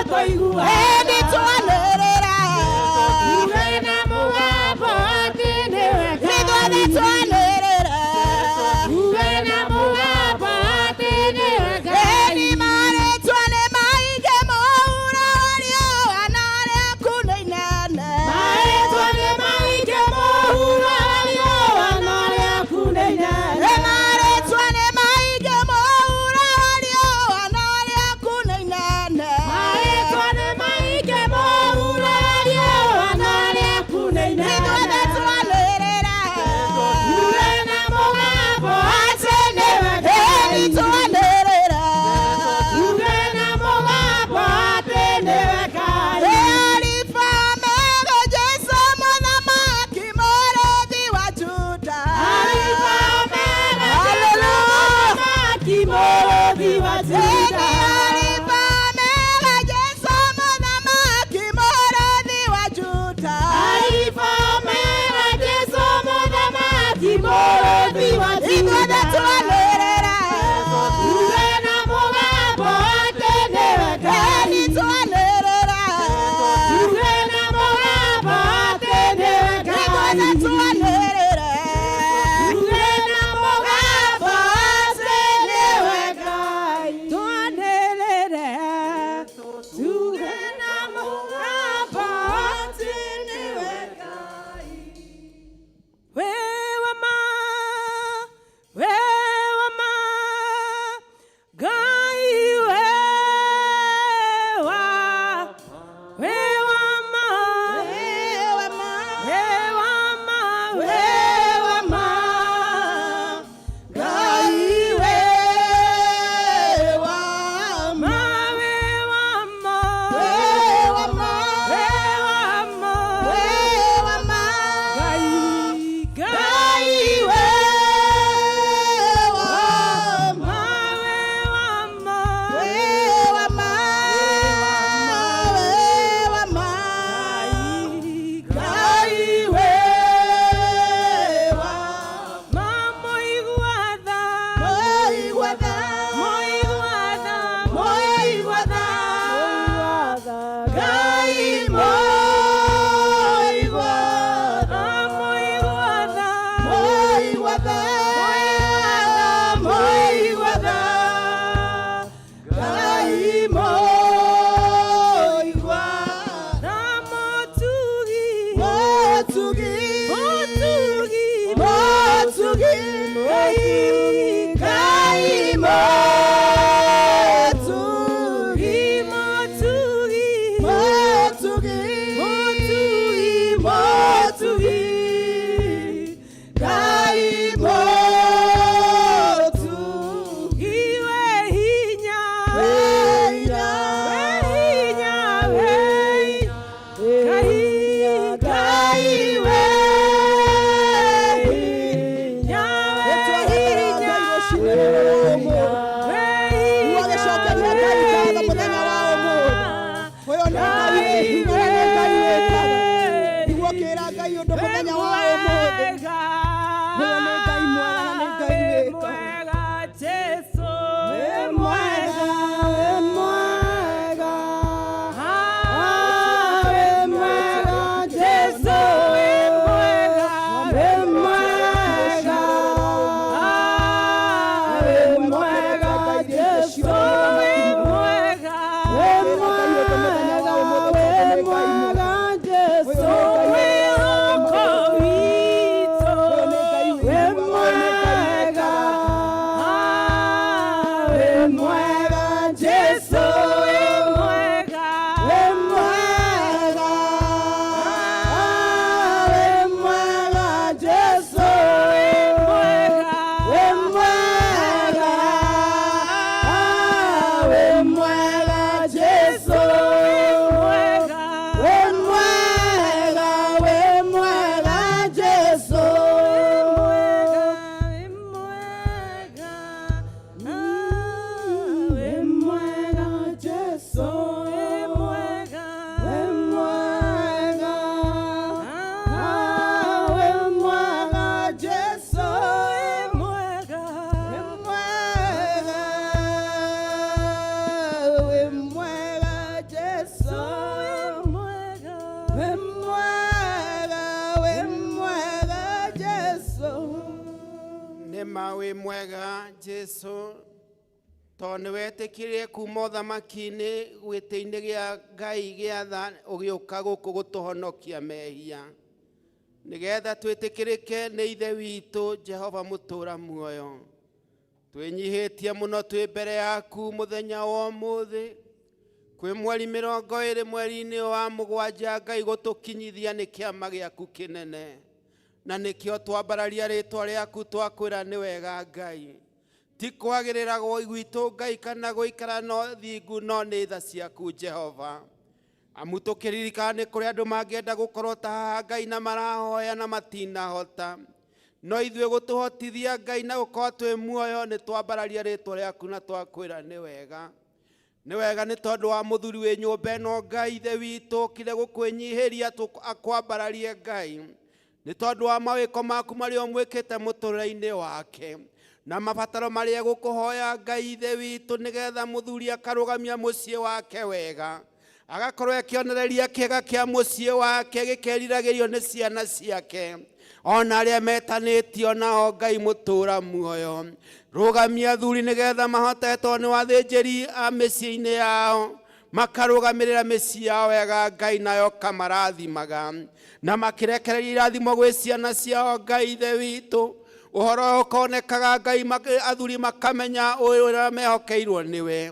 Tũigua. Ĩndĩ twanĩrĩra. Tuge na mũgambo atĩ nĩwe Ithuothe Ngai. twanĩrĩra. Tuge na mũgambo atĩ nĩwe Ngai. Ĩni marĩtwa nĩ maingĩ mũhuro wa riũa na rĩaku nĩ inene. Marĩtwa nĩ maingĩ mũhuro wa riũa na rĩaku nĩ inene. Ĩ marĩtwa nĩ maingĩ mũhuro wa riũa na rĩaku nĩ inene. Marĩtwa nĩ maingĩ mũhuro wa riũa na rĩaku nĩ inene. Ithuothe twanĩrĩra. Tuge na mũgambo atĩ nĩwe Ĩni Ngai. twanĩrĩra. Tuge na mũgambo atĩ nĩwe Ngai. Alifa Omega, Jesu mũthamaki mũrĩithi wa Juda. Alifa Omega, Hallelujah. Mũthamaki mũrũthi wa Ĩni Juda. Alifa Omega, Jesu mũthamaki mũrĩithi wa Juda. Alifa Omega, Jesu mũthamaki mũrũthi wa Ithuothe Juda. twanĩrĩra. Tuge na mũgambo atĩ nĩwe Ngai. Ĩni twanĩrĩra. Tuge na mũgambo atĩ nĩwe Ngai. Ithuothe twanĩrĩra. Tuge na mũgambo atĩ nĩwe Ngai. Twanĩrĩre. Tuge na mũgambo atĩ nĩwe Ngai. Wewe ma, wewe ma, Ngai wewa, wewa ma, Wewe ma, wewa ma, wewa ma, Ngai wewa ma. ma wewa ma, Wewa ma, wewa ma, wewa ma, Ngai, Ngai Ngai wewa ma. ma, wewa ma, Wewa ma, wewa ma, Ngai, Ngai wewa. Mamoiguatha, Moiguatha, moiguatha, moiguatha, Ngai moiguatha. Moiguatha, Moiguatha, moiguatha, Ngai moiguatha. Motugi, Motugi, motugi, motugi, Ngai motugi, motugi, motugi, motugi, motugi, Ngai motugi. Iwe hinya, Weina, we hinya, we Ngai, Ngai we hinya. hinya, we hinya. Ũgagĩcokeria Ngai ngatho mũthenya wa ũmũthĩ. Ũyũ nĩ Ngai wĩ hinya na nĩ Ngai wĩkaga. Nĩguo ũkĩra Ngai ũndũ mũthenya wa ũmũthĩ. Ũyũ nĩ Ngai mwega na nĩ Ngai wĩkaga. Wĩ mwega, wĩ mwega. Wĩ mwega, Jesũ, wĩ mwega, wĩ mwega. Wĩ mwega, Jesũ, wĩ mwega. Wĩ mwega, wĩ mwega, Jesũ, wĩhoko witũ. Wĩ mwega, wĩ mwega, Jesũ, wĩ mwega. Wĩ mwega, wĩ mwega, Jesũ, wĩ mwega. Wĩ mwega, wĩ mwega, Jesũ, wĩ mwega. Wĩ mwega, wĩ mwega, Jesũ. Wĩ mwega, Jesũ, wĩ mwega. Wĩ mwega, wĩ mwega, Jesũ, wĩ mwega. Wĩ mwega, wĩ mwega, Jesũ. Wĩ mwega Jesu, tondũ nĩ wetĩkĩrire kuma ũthamaki-inĩ gĩtĩ-inĩ gĩa Ngai gĩa tha ũgĩũka gũkũ gũtũhonokia mehia, nĩgetha twĩtĩkĩrĩke nĩ Ithe witũ Jehova mũtũũra muoyo. Twĩnyihĩtie mũno twĩ mbere yaku mũthenya wa ũmũthĩ, kwĩ mweri 20 mweri-inĩ wa 7, Ngai gũtũkinyithia nĩ kĩama gĩaku kĩnene, na nĩkĩo twambararia rĩtwa rĩaku twakwĩra nĩ wega Ngai. Ti kwagĩrĩra gwitũ Ngai kana gũikara no thingu, no nĩ tha ciaku Jehova. Amu tũkĩririkana nĩ kũrĩ andũ mangĩenda gũkorwo ta haha Ngai na marahoya na matinahota, no ithuĩ gũtũhotithia Ngai na gũkorwo twĩ muoyo, nĩ twambararia rĩtwa rĩaku na twakwĩra nĩ wega. Nĩ wega nĩ tondũ wa mũthuri wĩ nyũmba ĩno Ngai Ithe witũ ũkire gũkwĩnyihĩria akwambararie Ngai, nĩ tondũ wa mawĩko maku marĩa ũmwĩkĩte mũtũrĩre-inĩ wake na mabataro marĩa gũkũhoya Ngai Ithe witũ, nĩgetha mũthuri akarũgamia mũciĩ wake wega, agakorwo ekĩonereria kĩega kĩa mũciĩ wake gĩkeriragĩrio nĩ ciana ciake ona arĩa metanĩtio nao Ngai mũtũũra muoyo. Rũgamia athuri nĩgetha mahote, tondũ nĩ wathĩnjĩri a mĩciĩ-inĩ yao, makarũgamĩrĩra mĩciĩ yao wega Ngai, nayo kamarathimaga na makĩrekereria irathimo gwĩ ciana ciao Ngai Ithe witũ. Ũhoro ũyũ ũkonekaga Ngai, athuri makamenya ũrĩa mehokeirwo nĩwe.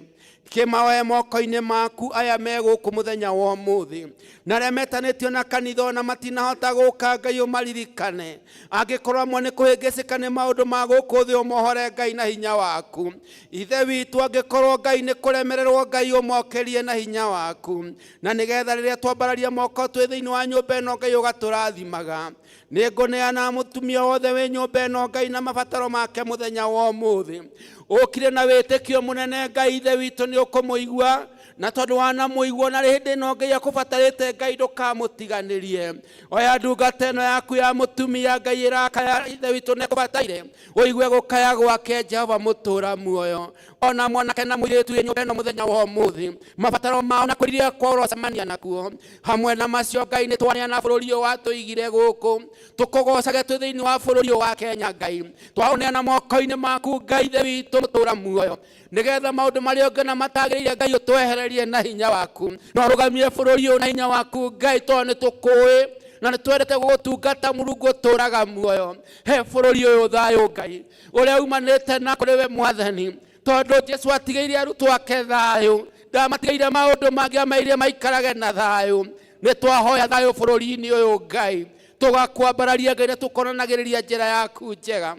Kĩmaoe moko-inĩ maku aya me gũkũ mũthenya wa ũmũthĩ, na arĩa metanĩtio na kanitha ona matinahota gũka Ngai ũmaririkane. Angĩkorwo amwe nĩ kũhĩngĩcĩka nĩ maũndũ ma gũkũ thĩ, ũmohore Ngai na hinya waku Ithe witũ. Angĩkorwo Ngai nĩ kũremererwo, Ngai ũmokĩrie na hinya waku, na nĩgetha rĩrĩa twambararia moko twĩ thĩinĩ wa nyũmba ĩno Ngai ũgatũrathimaga. Nĩ ngũneana mũtumia wothe wĩ nyũmba ĩno Ngai na mabataro make mũthenya wa ũmũthĩ, ũkire na wĩtĩkio mũnene Ngai Ithe witũ nĩ ũkũmũigua, na tondũ wanamũigua na hĩndĩ ĩno Ngai akũbatarĩte, Ngai ndũkamũtiganĩrie. Oya ndungata ĩno yaku ya mũtumia Ngai ĩrakaya, Ithe witũ nĩ akũbataire, ũigue gũkaya gwake Jehova mũtũũra muoyo. Ona mwanake na mũirĩtu wĩ nyũmba ĩno mũthenya wa ũmũthĩ, mabataro mao na kwĩrirĩria kwao ũrocemania nakuo. Hamwe na macio Ngai, nĩ twaneana bũrũri ũyũ watũigire gũkũ tũkũgocage twĩ thĩinĩ wa bũrũri ũyũ wa Kenya Ngai, twaũneana moko-inĩ maku Ngai Ithe witũ mũtũũra muoyo, nĩgetha maũndũ marĩa ũngĩona matagĩrĩire Ngai ũtwehererie na hinya waku, na ũrũgamie bũrũri ũyũ na hinya waku Ngai, tondũ nĩ tũkũĩ na nĩ twendete gũgũtungata. Mũrungu ũtũũraga muoyo, he bũrũri ũyũ thayũ Ngai ũrĩa umanĩte na kũrĩ we Mwathani, tondũ Jesu atigĩire arutwo ake thayũ, ndamatigeire maũndũ mangĩ, ameire maikarage na thayũ. Nĩ twahoya thayũ bũrũri-inĩ ũyũ Ngai, tũgakwambararia Ngai na tũkonanagĩrĩria njĩra yaku njega.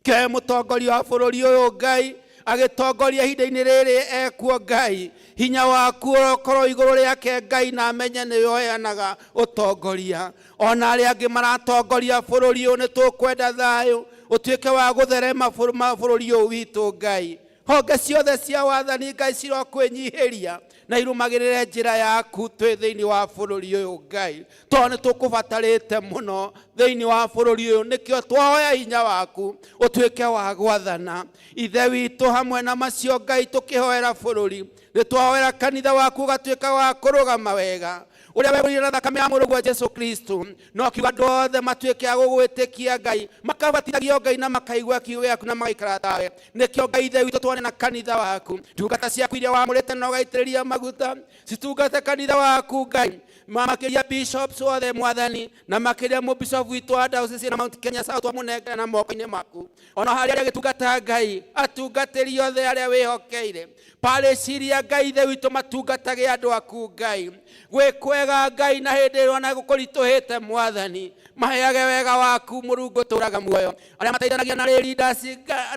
Kĩoe mũtongoria wa bũrũri ũyũ Ngai, agĩtongoria ihinda-inĩ rĩrĩ ekuo Ngai, hinya waku ũrokorwo igũrũ rĩake Ngai, na amenye nĩwe ũheanaga ũtongoria. Ona arĩa angĩ maratongoria bũrũri ũyũ, nĩ tũkwenda thayũ ũtuĩke wa gũtherema bũrũri ũyũ witũ Ngai. Honge ciothe cia wathani Ngai cirokwĩnyihĩria na irũmagĩrĩre njĩra yaku twĩ thĩinĩ wa bũrũri ũyũ Ngai, tondũ nĩ tũkũbatarĩte mũno thĩinĩ wa bũrũri ũyũ. Nĩkĩo twahoya hinya waku ũtuĩke wa gwathana, Ithe witũ. Hamwe na macio Ngai, tũkĩhoera bũrũri, nĩ twahoera kanitha waku ũgatuĩka wa kũrũgama wega, ũrĩa wegũrire na thakame ya mũrũguo Jesu Kristo, no kiuga andũ othe matuĩke a gũgwĩtĩkia Ngai, makabatithagio Ngai na makaigua kiugo gĩaku na magaikara tawe. Nĩkĩo Ngai Ithe witũ twane na kanitha waku, ndungata ciaku iria wamũrĩte na ũgaitĩrĩria maguta citungate kanitha waku Ngai, makĩria bishops othe Mwathani, na makĩria mũbishop witũ wa diocese na Mount Kenya South, wamũnengera na moko-inĩ maku. Ona harĩa arĩa agĩtungata Ngai, atungatĩri othe arĩa wĩhokeire parish iria Ngai Ithe witũ matungatage andũ aku Ngai, gwĩ kwega Ngai, na hĩndĩ ĩrĩa ona gũkũritũhĩte Mwathani, maheage wega waku Mũrungu ũtũũraga muoyo, arĩa mateithanagia na lay leaders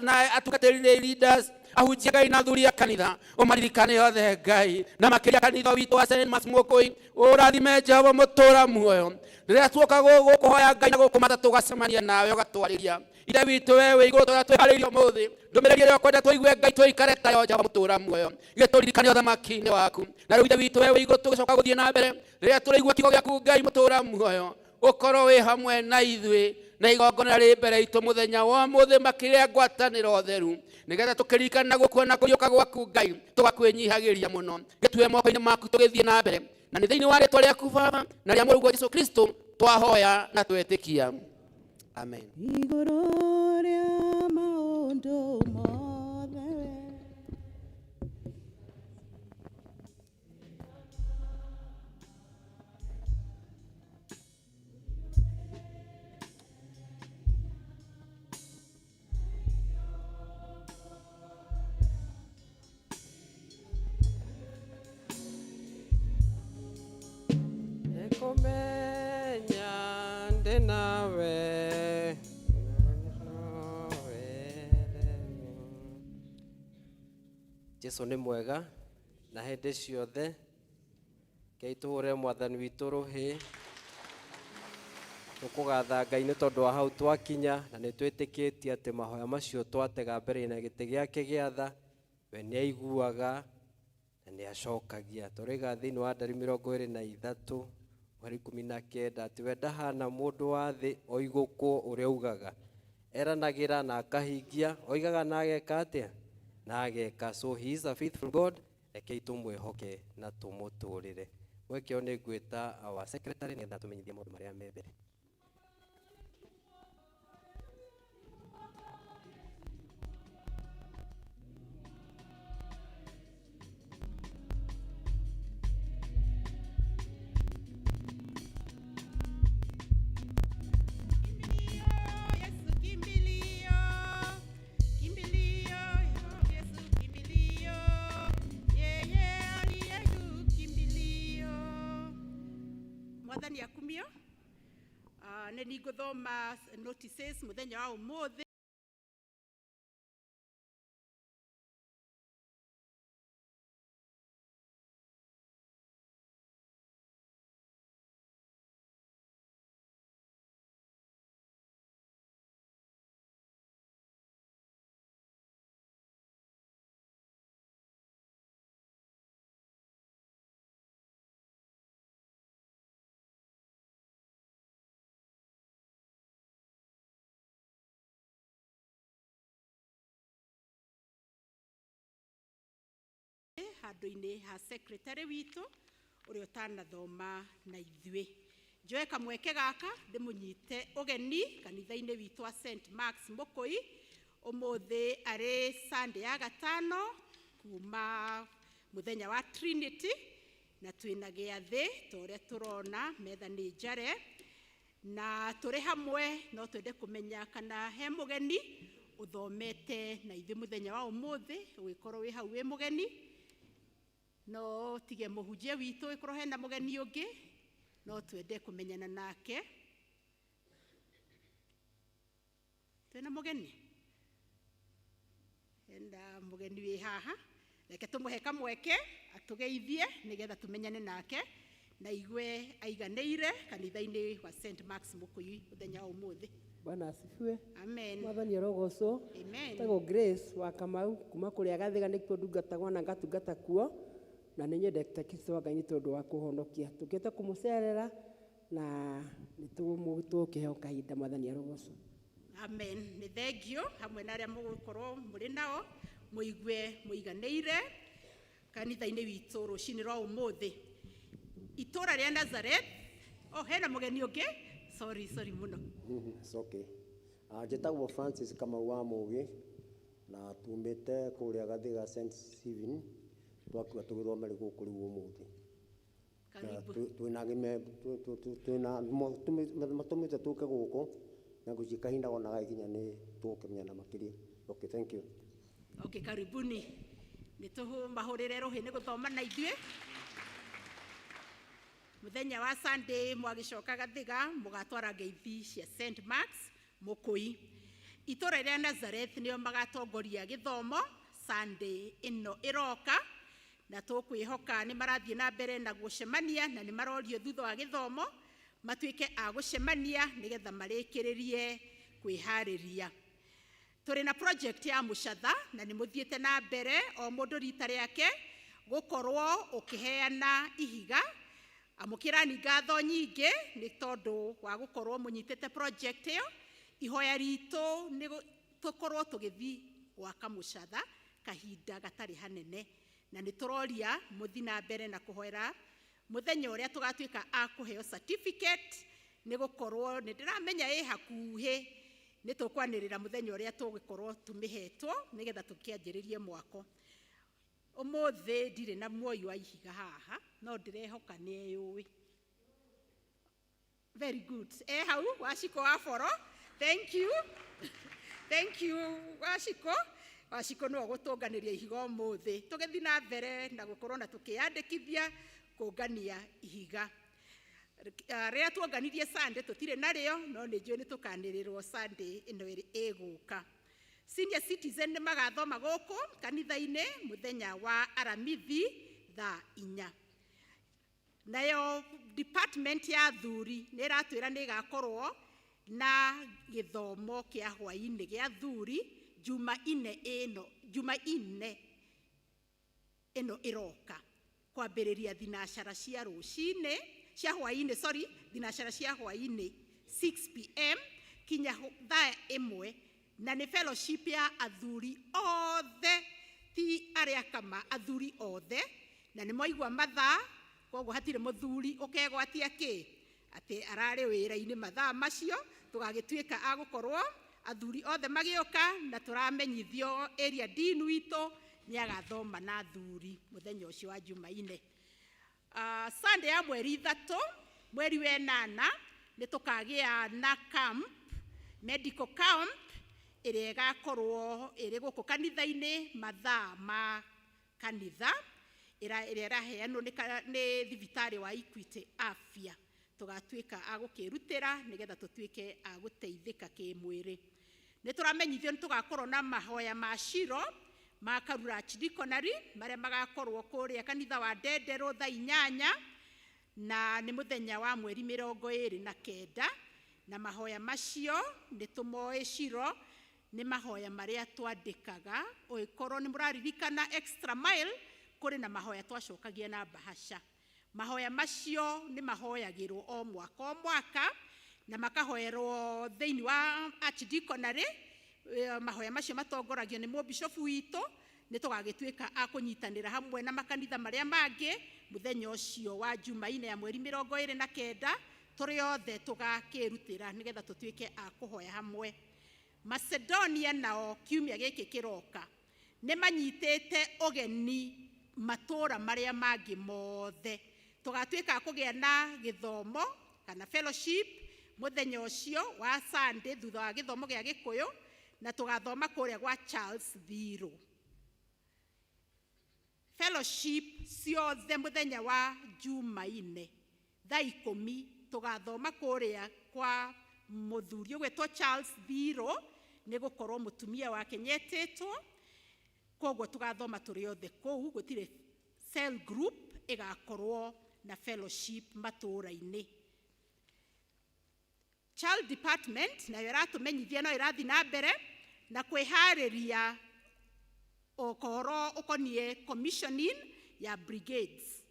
na atungatĩri lay leaders, ahunjia Ngai na athuri a kanitha, ũmaririkane othe Ngai, na makĩria kanitha witũ wa St. Max Mũkũi, ũrathime Jehova mũtũũra muoyo. Rĩrĩa tuoka gũkũhoya Ngai na gũkũmatha, tũgacemania nawe ũgatwarĩria Ithe witũ we wĩ igũrũ, tũrĩa twĩharĩirie ũmũthĩ ndũmĩrĩri ĩrĩa ũkwenda tũigue Ngai, tũikare tayo Jehova mũtũũra muoyo, gĩtũririkane ũthamaki-inĩ waku. Na rĩu Ithe witũ we wĩ igũrũ, tũgĩcoka gũthiĩ na mbere rĩrĩa tũraigua kiugo gĩaku Ngai mũtũũra muoyo, ũkorwo wĩ hamwe na ithuĩ na igongona rĩ mbere itũ mũthenya wa ũmũthĩ, makĩria ngwatanĩro theru, nĩgetha tũkĩririkana gũkua na kũriũka gwaku Ngai, tũgakwĩnyihagĩria mũno. Gĩtue moko-inĩ maku tũgĩthiĩ na mbere, na nĩ thĩinĩ wa rĩtwa rĩaku Baba na rĩa Mũrũguo Jesu Kristo twahoya na twetĩkia, amen. Igũrũ rĩa maũndũ. Maũndũ mothe we. Nĩkũmenya ndĩ nawe. Jesu nĩ mwega na hĩndĩ ciothe. Ngai, tũhũre Mwathani witũ rũhĩ. Tũkũgatha Ngai nĩ tondũ wa hau twakinya, na nĩ twĩtĩkĩtie atĩ mahoya macio twatega mbere na gĩtĩ gĩake gĩa tha, we nĩ aiguaga na nĩ acokagia. Tũraiga thĩinĩ wa Ndari 23 mweri 19 atĩ we ndahana mũndũ wa thĩ, oigũkwo ũrĩa augaga, eranagĩra na akahingia, oigaga na ageka atĩa na ageka. So he is a faithful God. Rekei tũmwĩhoke na tũmũtũrĩre. Mweke ũyũ nĩ ngwĩta our secretary nĩgetha tũmenyithie maũndũ marĩa me mbere. Yesu kimbilio, kimbilio, Yesu kimbilio, yeye aliye juu kimbilio. Mwathani akumio. Nĩ ningũthoma notices mũthenya wa ũmũthĩ. Handũ-inĩ ha secretary witũ ũrĩa ũtanathoma na ithuĩ, njoe kamweke gaka ndĩmũnyite ũgeni kanitha-inĩ witũ wa St Marks Mũkũi. Ũmũthĩ arĩ Sunday ya gatano kuma mũthenya wa Trinity, na twĩna gĩathĩ ta ũrĩa tũrona, metha nĩ njare na tũrĩ hamwe. No twende kũmenya kana he mũgeni ũthomete na ithuĩ mũthenya wa ũmũthĩ. Ũgĩkorwo wĩ hau wĩ mũgeni, no tige mũhunjia witũ, ĩkorwo hena mũgeni ũngĩ no twende kũmenyana nake. Twĩna mũgeni, hena mũgeni wĩ haha. Reke tũmũhe kamweke atũgeithie nĩgetha tũmenyane nake na igue aiganĩire kanitha-inĩ wa St Marks Mũkũi mũthenya wa ũmũthĩ. Bwana asifiwe. Amen. Mwathani arogocwo. Amen. Tagwo Grace wa Kamau kuma kũrĩa Gathiga, nĩkuo ndungatagwo na ngatungata kuo, na nĩ nyendete Kristo wa Ngai nĩ tondũ wa kũhonokia. Tũkĩte kũmũcerera na nĩ tũkĩheo kahinda. Mwathani arogocwo. Amen. Nĩ thengio hamwe na arĩa mũgũkorwo mũrĩ nao, mũigue mũiganĩire kanitha-inĩ witũ rũcinĩ rwa ũmũthĩ. Itũra rĩa Nazareth. Oh, hena mũgeni ũngĩ. Sorry, sorry mũno. It's okay. Njĩtagwo Francis Kamau wa Mũgĩ na tumĩte kũrĩa Gathiga St Stephen, twakua tũgĩthomere gũkũ rĩu ũmũthĩ. Na Karibu. Twĩna twĩna matũmĩte tũke gũkũ na ngwĩciria kahinda ona gagĩkinya nĩ tũgũkĩmenyana makĩria. Okay, thank you. Okay, karibuni. Nĩ tũmahũrĩre rũhĩ nĩ gũthoma na ithuĩ mũthenya wa Sunday. Mwagĩcoka Gathiga, mũgatwara ngeithi cia St Marks Mũkũi. Itũra rĩa Nazareth nĩo magatongoria gĩthomo Sunday ĩno ĩroka, na tũkwĩhoka nĩ marathiĩ na mbere na gũcemania, na nĩ marorio thutha wa gĩthomo matuĩke a gũcemania nĩgetha marĩkĩrĩrie kwĩharĩria. Tũrĩ na project ya mũcatha na nĩ mũthiĩte na mbere o mũndũ rita rĩake gũkorwo ũkĩheana ihiga. Amũkĩrani ngatho nyingĩ nĩ tondũ wa gũkorwo mũnyitĩte project ĩyo. Ihoya ritũ nĩ tũkorwo tũgĩthiĩ gwaka mũcatha kahinda gatarĩ hanene, na nĩ tũroria mũthi na mbere na kũhoera mũthenya ũrĩa tũgatuĩka a kũheo certificate, nĩ gũkorwo nĩ ndĩramenya ĩ hakuhĩ. Nĩ tũkwanĩrĩra mũthenya ũrĩa tũgũkorwo tũmĩhetwo nĩgetha tũkĩanjĩrĩrie mwako. Ũmũthĩ ndirĩ na muoi wa ihiga haha, no ndĩrehoka nĩ eyũĩ. Very good. Hau Waciko wa boro. Thank you. Thank you, Waciko. Waciko nĩwe ũgũtũnganĩria ihiga ũmũthĩ. Tũgĩthiĩ na mbere na gũkorwo na tũkĩyandĩkithia kũngania ihiga. Rĩrĩa tuonganirie Sunday tũtirĩ narĩo, no nĩ njũĩ nĩ tũkanĩrĩrwo Sunday ĩno ĩgũka. Senior citizen nĩ magathoma gũkũ kanitha-inĩ mũthenya wa Aramithi thaa 4. Nayo department ya athuri nĩ ĩratwĩra nĩ ĩgakorwo na gĩthomo kĩa hwaĩ-inĩ gĩa athuri Jumaine ĩno, Jumaine ĩno ĩroka, kwambĩrĩria thinacara cia rũcinĩ, cia hwaĩ-inĩ, sorry, thinacara cia hwaĩ-inĩ 6 p.m. kinya thaa 1, na nĩ fellowship ya athuri othe, ti arĩa kama, athuri othe, na nĩ mwaigua mathaa, koguo hatirĩ mũthuri ũkegwatia kĩ atĩ ararĩ wĩra-inĩ mathaa macio. Tũgagĩtuĩka a gũkorwo athuri othe magĩũka, na tũramenyithio area dean witũ nĩ agathoma na athuri mũthenya ũcio wa Jumaine. Sunday ya mweri 3 mweri wa 8 nĩ tũkagĩa na camp, medical camp, ĩrĩa ĩgakorwo ĩrĩ gũkũ kanitha-inĩ mathaa ma kanitha, ĩrĩa ĩraheanwo nĩ thibitarĩ wa Equity Afya. Tũgatuĩka a gũkĩrutĩra nĩgetha tũtuĩke a gũteithĩka kĩmwĩrĩ. Nĩ tũramenyithio nĩ tũgakorwo na mahoya ma Shiro ma Karura Archdeaconry marĩa magakorwo kũrĩa kanitha wa Ndenderũ thaa 8, na nĩ mũthenya wa mweri 29, na mahoya macio nĩ tũmoĩ Shiro nĩ mahoya marĩa twandĩkaga. Ũngĩkorwo nĩ mũraririkana extra mile, kũrĩ na mahoya twacokagia na bahasha. Mahoya macio nĩ mahoyagĩrwo o mwaka o mwaka na makahoerwo thĩinĩ wa archdeaconry. Mahoya macio matongoragio nĩ mũbishofu witũ. Nĩ tũgagĩtuĩka a kũnyitanĩra hamwe na makanitha marĩa mangĩ mũthenya ũcio wa Jumaine ya mweri 29, tũrĩ othe tũgakĩrutĩra nĩgetha tũtuĩke a kũhoya hamwe. Macedonia nao kiumia gĩkĩ kĩroka nĩ manyitĩte ũgeni matũra marĩa mangĩ mothe. Tũgatuĩka a kũgĩa na gĩthomo kana fellowship mũthenya ũcio wa Sunday thutha wa gĩthomo gĩa Gĩkũyũ, na tũgathoma kũrĩa gwa Charles Thiro. Fellowship ciothe mũthenya wa Jumaine thaa 10 tũgathoma kũrĩa kwa mũthuri ũgwĩtwo Charles Thiro, nĩ gũkorwo mũtumia wake nyetĩtwo, koguo tũgathoma tũrĩ othe kũu. Gũtirĩ cell group ĩgakorwo na fellowship matũũra-inĩ. Child department nayo ĩratũmenyithia no ĩrathiĩ na mbere na kwĩharĩria ũhoro ũkoniĩ commissioning ya brigades,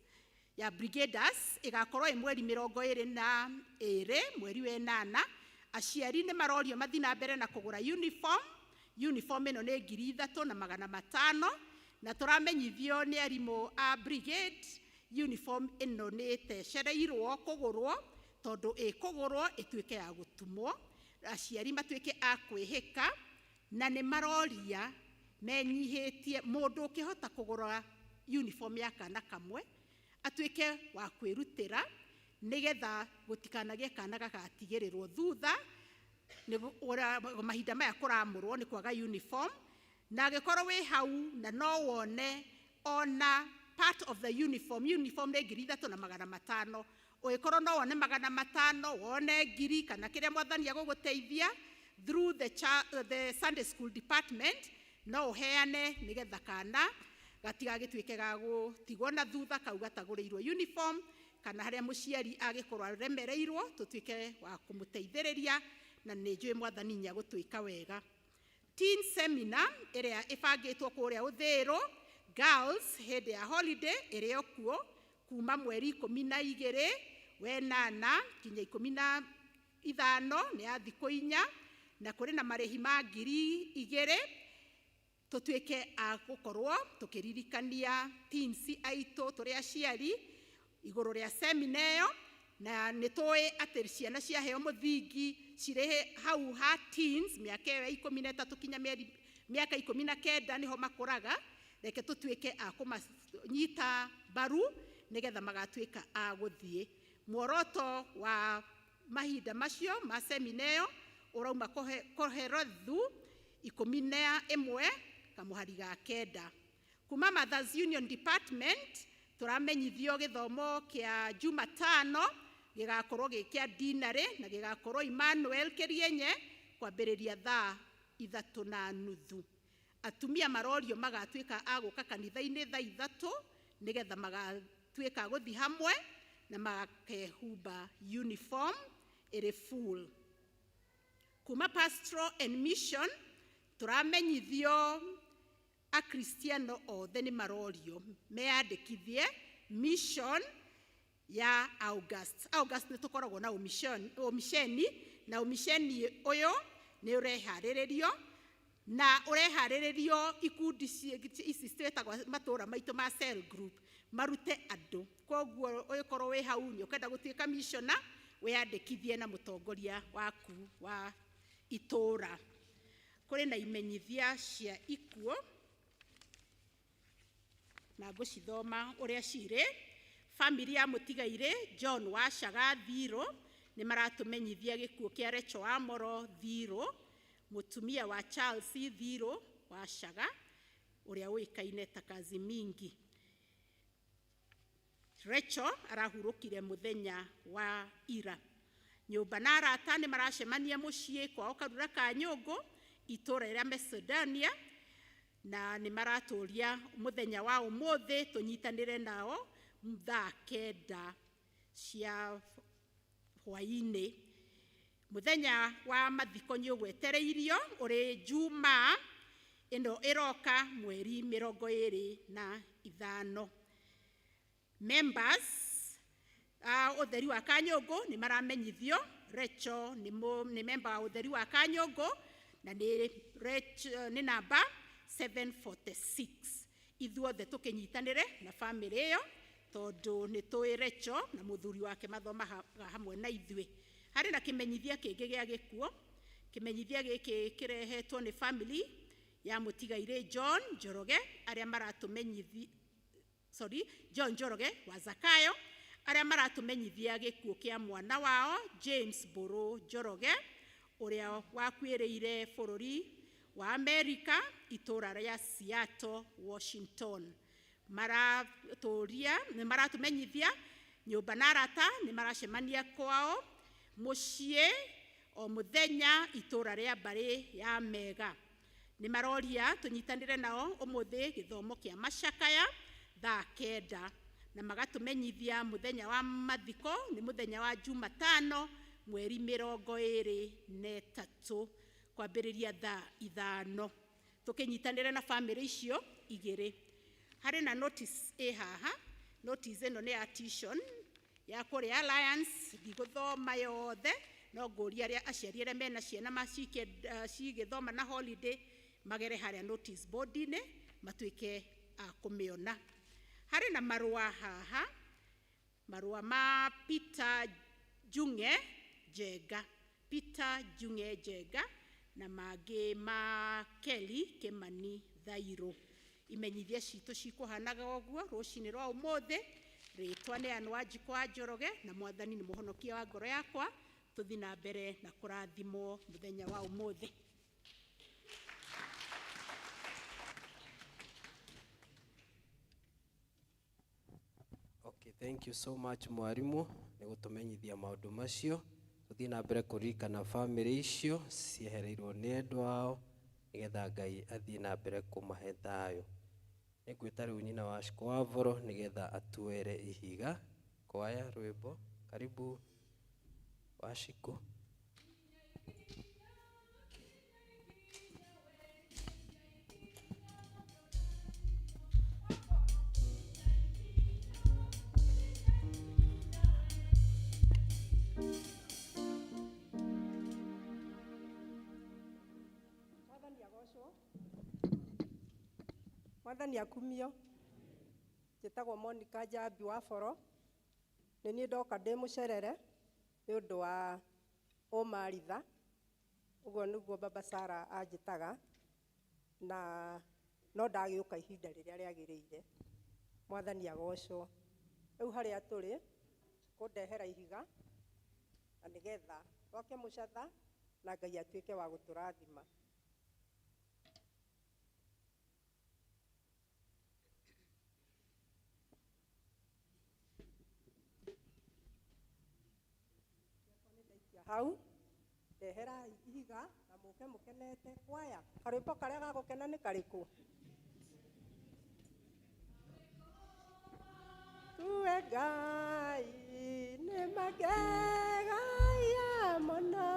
ya brigaders, ĩgakorwo ĩ mweri 22 mweri wa 8. Aciari nĩ marorio mathiĩ na mbere na kũgũra uniform. Uniform ĩno nĩ 3500, na tũramenyithio nĩ arimũ a brigade uniform ĩno nĩ ĩtecereirwo kũgũrwo, tondũ ĩkũgũrwo ĩtuĩke ya gũtumwo, aciari matuĩke a kwĩhĩka, na nĩ maroria menyihĩtie mũndũ ũkĩhota kũgũra uniform ya kana kamwe atuĩke wa kwĩrutĩra, nĩgetha gũtikanagĩe kana gagatigĩrĩrwo thutha mahinda maya kũramũrwo nĩ kwaga uniform. Na angĩkorwo wĩ hau na no wone ona part of the uniform, uniform nĩ 3500, ũngĩkorwo no wone 500, wone 1000, kana kĩrĩa Mwathani agũgũteithia through the Sunday school department, no ũheane nĩgetha kana gatigagĩtuĩke ga gũtigwo na thutha kau gatagũrĩirwo uniform, kana harĩa mũciari agĩkorwo aremereirwo tũtuĩke wa kũmũteithĩrĩria, na nĩ njũĩ Mwathani nĩ agũtwĩka wega. Teen seminar ĩrĩa ĩbangĩtwo kũrĩa Ũthĩrũ girls hĩndĩ ya holiday ĩrĩ o kuo kuma mweri 12 wa 8 kinya 15, nĩ ya thikũ 4, na kũrĩ na marĩhi ma 2000. Tũtuĩke a gũkorwo tũkĩririkania teens aitũ tũrĩ aciari igũrũ rĩa semina ĩyo, na nĩ tũĩ atĩ ciana ciaheo mũthingi. cirĩ hau ha teens, mĩaka ĩyo ya 13 kinya mĩaka 19 nĩho makũraga. Reke tũtuĩke a kũmanyita mbaru nĩgetha magatuĩka a gũthiĩ. Muoroto wa mahinda macio ma semina ĩyo ũrauma Koherothu 11 kamũhari ga 9. Kuma Mothers Union Department tũramenyithio gĩthomo kĩa Jumatano gĩgakorwo gĩ kĩa dinarĩ na gĩgakorwo Emmanuel Kĩrienye kwambĩrĩria thaa 3:30. Atumia marorio magatuĩka a gũka kanitha-inĩ thaa 3 nĩgetha magatuĩka a gũthiĩ hamwe na makehumba uniform ĩrĩ full. Kuma Pastoral and Mission tũramenyithio Akristiano othe nĩ marorio meyandĩkithie mission ya August. August nĩ tũkoragwo na ũmisheni, na ũmisheni ũyũ nĩ ũreharĩrĩrio na ũreharĩrĩrio ikundi ici ciĩtagwo matũra maitũ ma cell group marute andũ. Koguo ũgĩkorwo wĩ hau nĩ ũkenda gũtuĩka missiona, wĩyandĩkithie na mũtongoria waku wa itũra. Kũrĩ na imenyithia cia ikuũ na ngũcithoma ũrĩa cirĩ. Family ya mũtigairĩ John Wacaga Thirũ nĩ maratũmenyithia gĩkuũ kĩa Rachel Wamoro Thirũ, mũtumia wa Charles Thirũ Wacaga ũrĩa ũĩkaine ta Kazi Mingi. Rachel arahurũkire mũthenya wa ira. Nyũmba na arata nĩ maracemania mũciĩ kwao Karura ka Nyũngũ itũra rĩa Macedonia, na nĩ maratũria mũthenya wa ũmũthĩ tũnyitanĩre nao thaa 9 cia hwaĩ-inĩ. Mũthenya wa mathiko nĩ ũgwetereirio ũrĩ Jumaa ĩno ĩroka mweri 25. Members a ũtheri wa Kanyũngũ nĩ maramenyithio Rachel nĩ member wa ũtheri wa Kanyũngũ na nĩ namba 746. Ithuothe tũkĩnyitanĩre na family ĩyo tondũ nĩ tũĩ Rachel na mũthuri wake mathomaga hamwe na ithuĩ. Harĩ na kĩmenyithia kĩngĩ gĩa gĩkuũ. Kĩmenyithia gĩkĩ kĩrehetwo nĩ family ya mũtigairĩ John Njoroge arĩa maratũmenyithia, sorry, John Njoroge wa Zakayo arĩa maratũmenyithia gĩkuũ kĩa mwana wao James Mbũrũ Njoroge ũrĩa wakuĩrĩire bũrũri wa Amerika itũra rĩa Seattle, Washington. Maratũria nĩ maratũmenyithia nyũmba na arata nĩ maracemania kwao mũciĩ o mũthenya itũra rĩa mbarĩ ya Mega. Nĩ maroria tũnyitanĩre nao ũmũthĩ gĩthomo kĩa macakaya thaa 9 na magatũmenyithia mũthenya wa mathiko nĩ mũthenya wa Jumatano mweri 23 kwambĩrĩria thaa 5. Tũkĩnyitanĩre na family icio igĩrĩ. Harĩ na notice ĩ haha. Notice ĩno nĩ ya tuition ya kũrĩa Alliance, ndigũthoma yothe no ngũria arĩa aciari arĩa mena ciana cigĩthoma na holiday magere harĩa notice board-inĩ matuĩke a kũmĩona. Harĩ na marũa haha, marũa ma Peter Junge Njenga, Peter Junge Njenga na mangĩ ma Kelly Kimani Thairũ. Imenyithia citũ cikũhanaga ũguo rũcinĩ rwa ũmũthĩ. Rĩtwa nĩ Ann Wanjikũ wa Njoroge na Mwathani nĩ mũhonokia wa ngoro yakwa. Tũthiĩ na mbere na kũrathimwo mũthenya wa ũmũthĩ. Okay, thank you so much mwarimu nĩ gũtũmenyithia maũndũ macio. Tũthiĩ na mbere kũririkana family icio ciehereirwo nĩ endwa ao nĩgetha Ngai athiĩ na mbere kũmahe thayũ. Nĩngwĩta rĩu nyina wa Shiko wa Voro nĩgetha atuere ihiga. Kwaya rwĩmbo, karibu Washiko. Mwathani agocwo. Mwathani akumio. Njĩtagwo Monica Njambi wa Boro. Nĩ niĩ ndoka ndĩ mũcerere nĩ ũndũ wa Ũmaritha, ũguo nĩguo baba Sara anjĩtaga, na no ndagĩũka ihinda rĩrĩa rĩagĩrĩire. Mwathani agocwo. Rĩu harĩa tũrĩ, kũndehera ihiga, na nĩgetha twake mũcatha, na Ngai atuĩke wa gũtũrathima. Hau ndehera ihiga na mũke mũkenete kwaya karwĩmbo karĩa gagũkena nĩ karĩkũ? Kuwe Ngai nĩ magegaia mũno.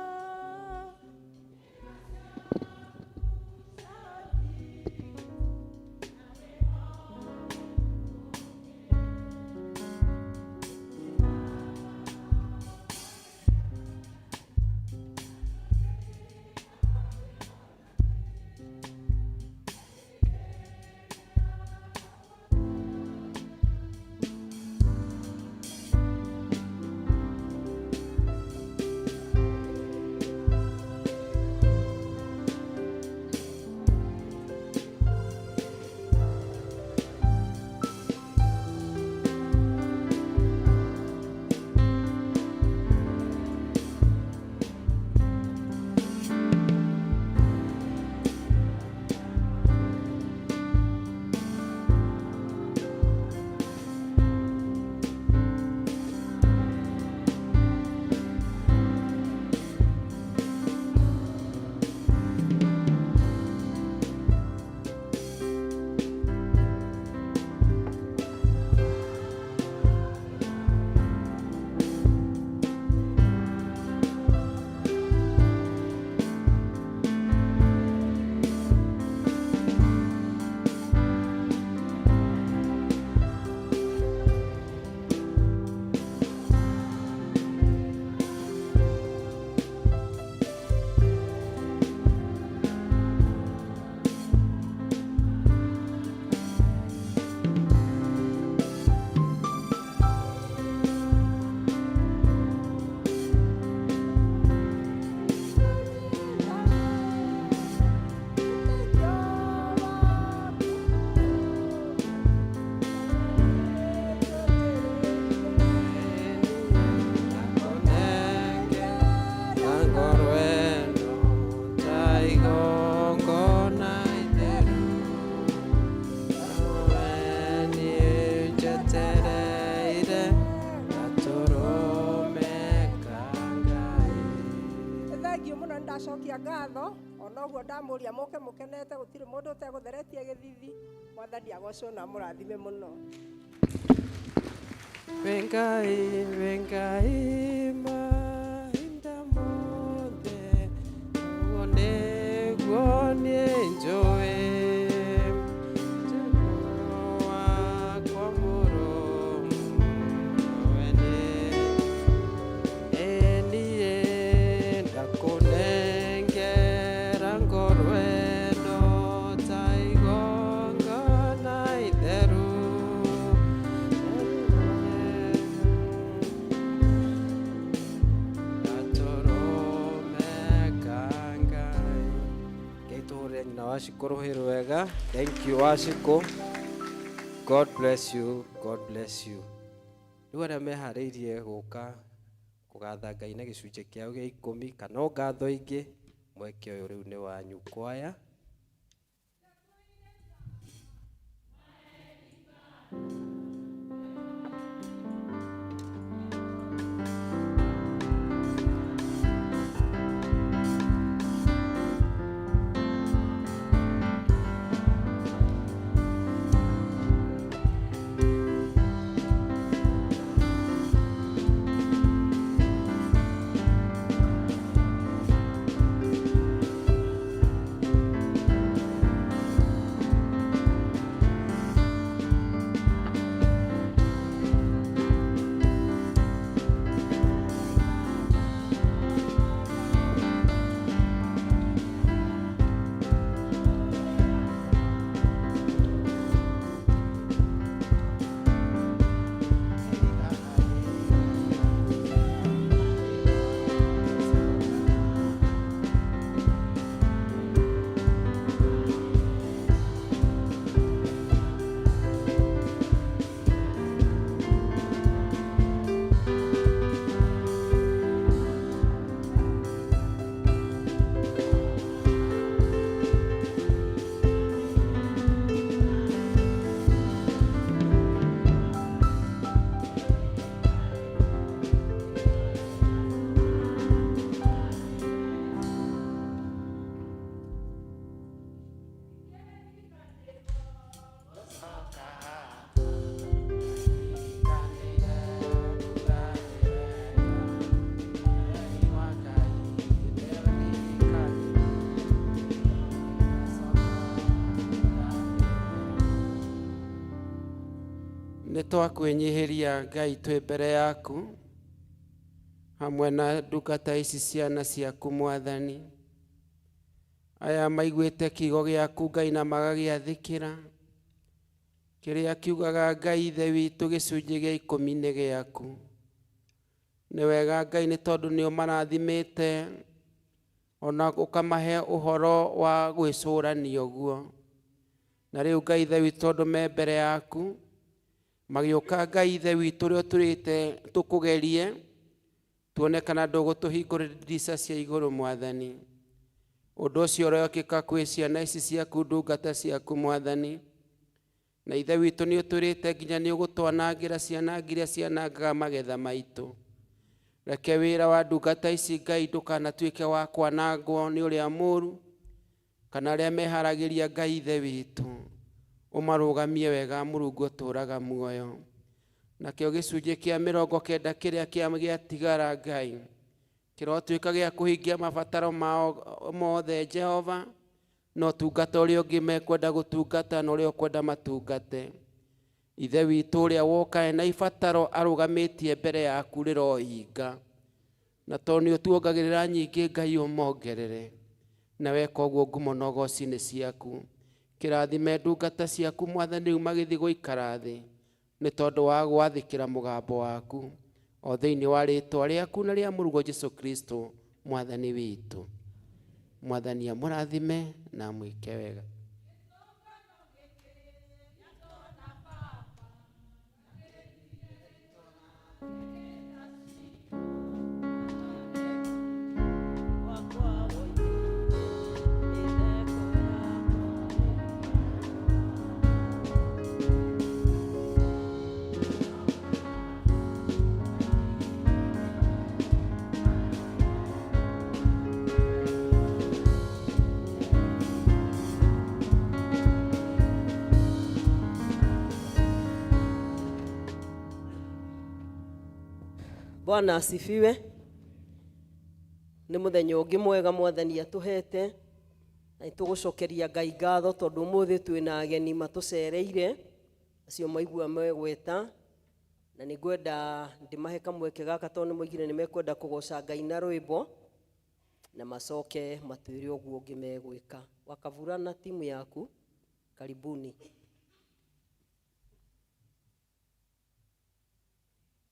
Thengiũ mũno, nĩ ndacokia ngatho ona ũguo ndamũria mũke mũkenete, gũtirĩ mũndũ ũtegũtheretie gĩthithi. Mwathani agocwo na mũrathime mũno. Wengai, wengai mahinda mothe, ũguo nĩguo niĩ njũĩ. Njĩra wakwa mũrũmu, we ĩ niĩ ndakũnengera ngoro ĩno ta igongona itheru. Gatũrũme ka Ngai. Ngai tũhũrĩre nyina wa Shiko rũhĩ rwega. Thank you, Washiko. God bless you, God bless you. Rĩu arĩa meharĩirie gũka kũgatha Ngai na gĩcunjĩ kĩao gĩa 10 kana o ngatho ingĩ, mweke ũyũ rĩu nĩ wanyu kwaya. Nĩtwakwĩnyihĩria Ngai twĩ mbere yaku hamwe na ndungata ici ciana ciaku Mwathani. Aya maiguĩte kiugo gĩaku Ngai na magagĩathĩkĩra kĩrĩa kiugaga Ngai Ithe witũ gĩcunjĩ gĩa ikũmi nĩ gĩaku. Nĩ wega Ngai nĩ tondũ nĩ ũmarathimĩte ona ũkamahe ũhoro wa gwĩcũrania ũguo. Na rĩu Ngai Ithe witũ tondũ me mbere yaku magĩũka Ngai Ithe witũ ũrĩa ũtũrĩte tũkũgerie tuone kana ndũgũtũhingũrĩra ndirica cia igũrũ Mwathani. Ũndũ ũcio ũrokĩka kwĩ ciana ici ciaku ndungata ciaku Mwathani. Na Ithe witũ nĩ ũtwĩrĩte nginya nĩ ũgũtwanangĩra ciana iria cianangaga magetha maitũ. Reke wĩra wa ndungata ici Ngai ndũkanatuĩke wa kwanangwo nĩ ũrĩa mũũru kana arĩa meharagĩria Ngai Ithe witũ. Ũmarũgamie wega Mũrungu ũtũũraga muoyo. Nakĩo gĩcunjĩ kĩa 90 kĩrĩa gĩatigara Ngai kĩrotuĩka gĩa kũhingia mabataro mao mothe Jehova, na ũtungata ũrĩa ũngĩ mekwenda gũtungata na ũrĩa ũkwenda matungate. Ithe witũ ũrĩa woka na ibataro arũgamĩtie mbere yaku rĩrohinga. Na tondũ nĩ ũtuongagĩrĩra nyingĩ Ngai ũmongerere. Na weka ũguo ngumo na ũgoci nĩ ciaku. Kĩrathime ndungata ciaku Mwathani rĩu magĩthiĩ gũikara thĩ nĩ tondũ wa gwathĩkĩra mũgambo waku o thĩinĩ wa rĩtwa rĩaku na rĩa Mũrũguo Jesũ Kristo Mwathani witũ. Mwathani amũrathime na amwĩke wega. Bwana asifiwe. Nĩ mũthenya ũngĩ mwega Mwathani atũhete na nĩtũgũcokeria Ngai ngatho tondũ ũmũthĩ twĩna ageni matũcereire acio maigua megweta, na nĩngwenda ndĩmahe kamweke gaka tondũ nĩmoigire nĩmekwenda kũgoca Ngai na rwĩmbo na macoke matwĩre ũguo ũngĩ megwĩka. Wakavura na timu yaku, karibuni.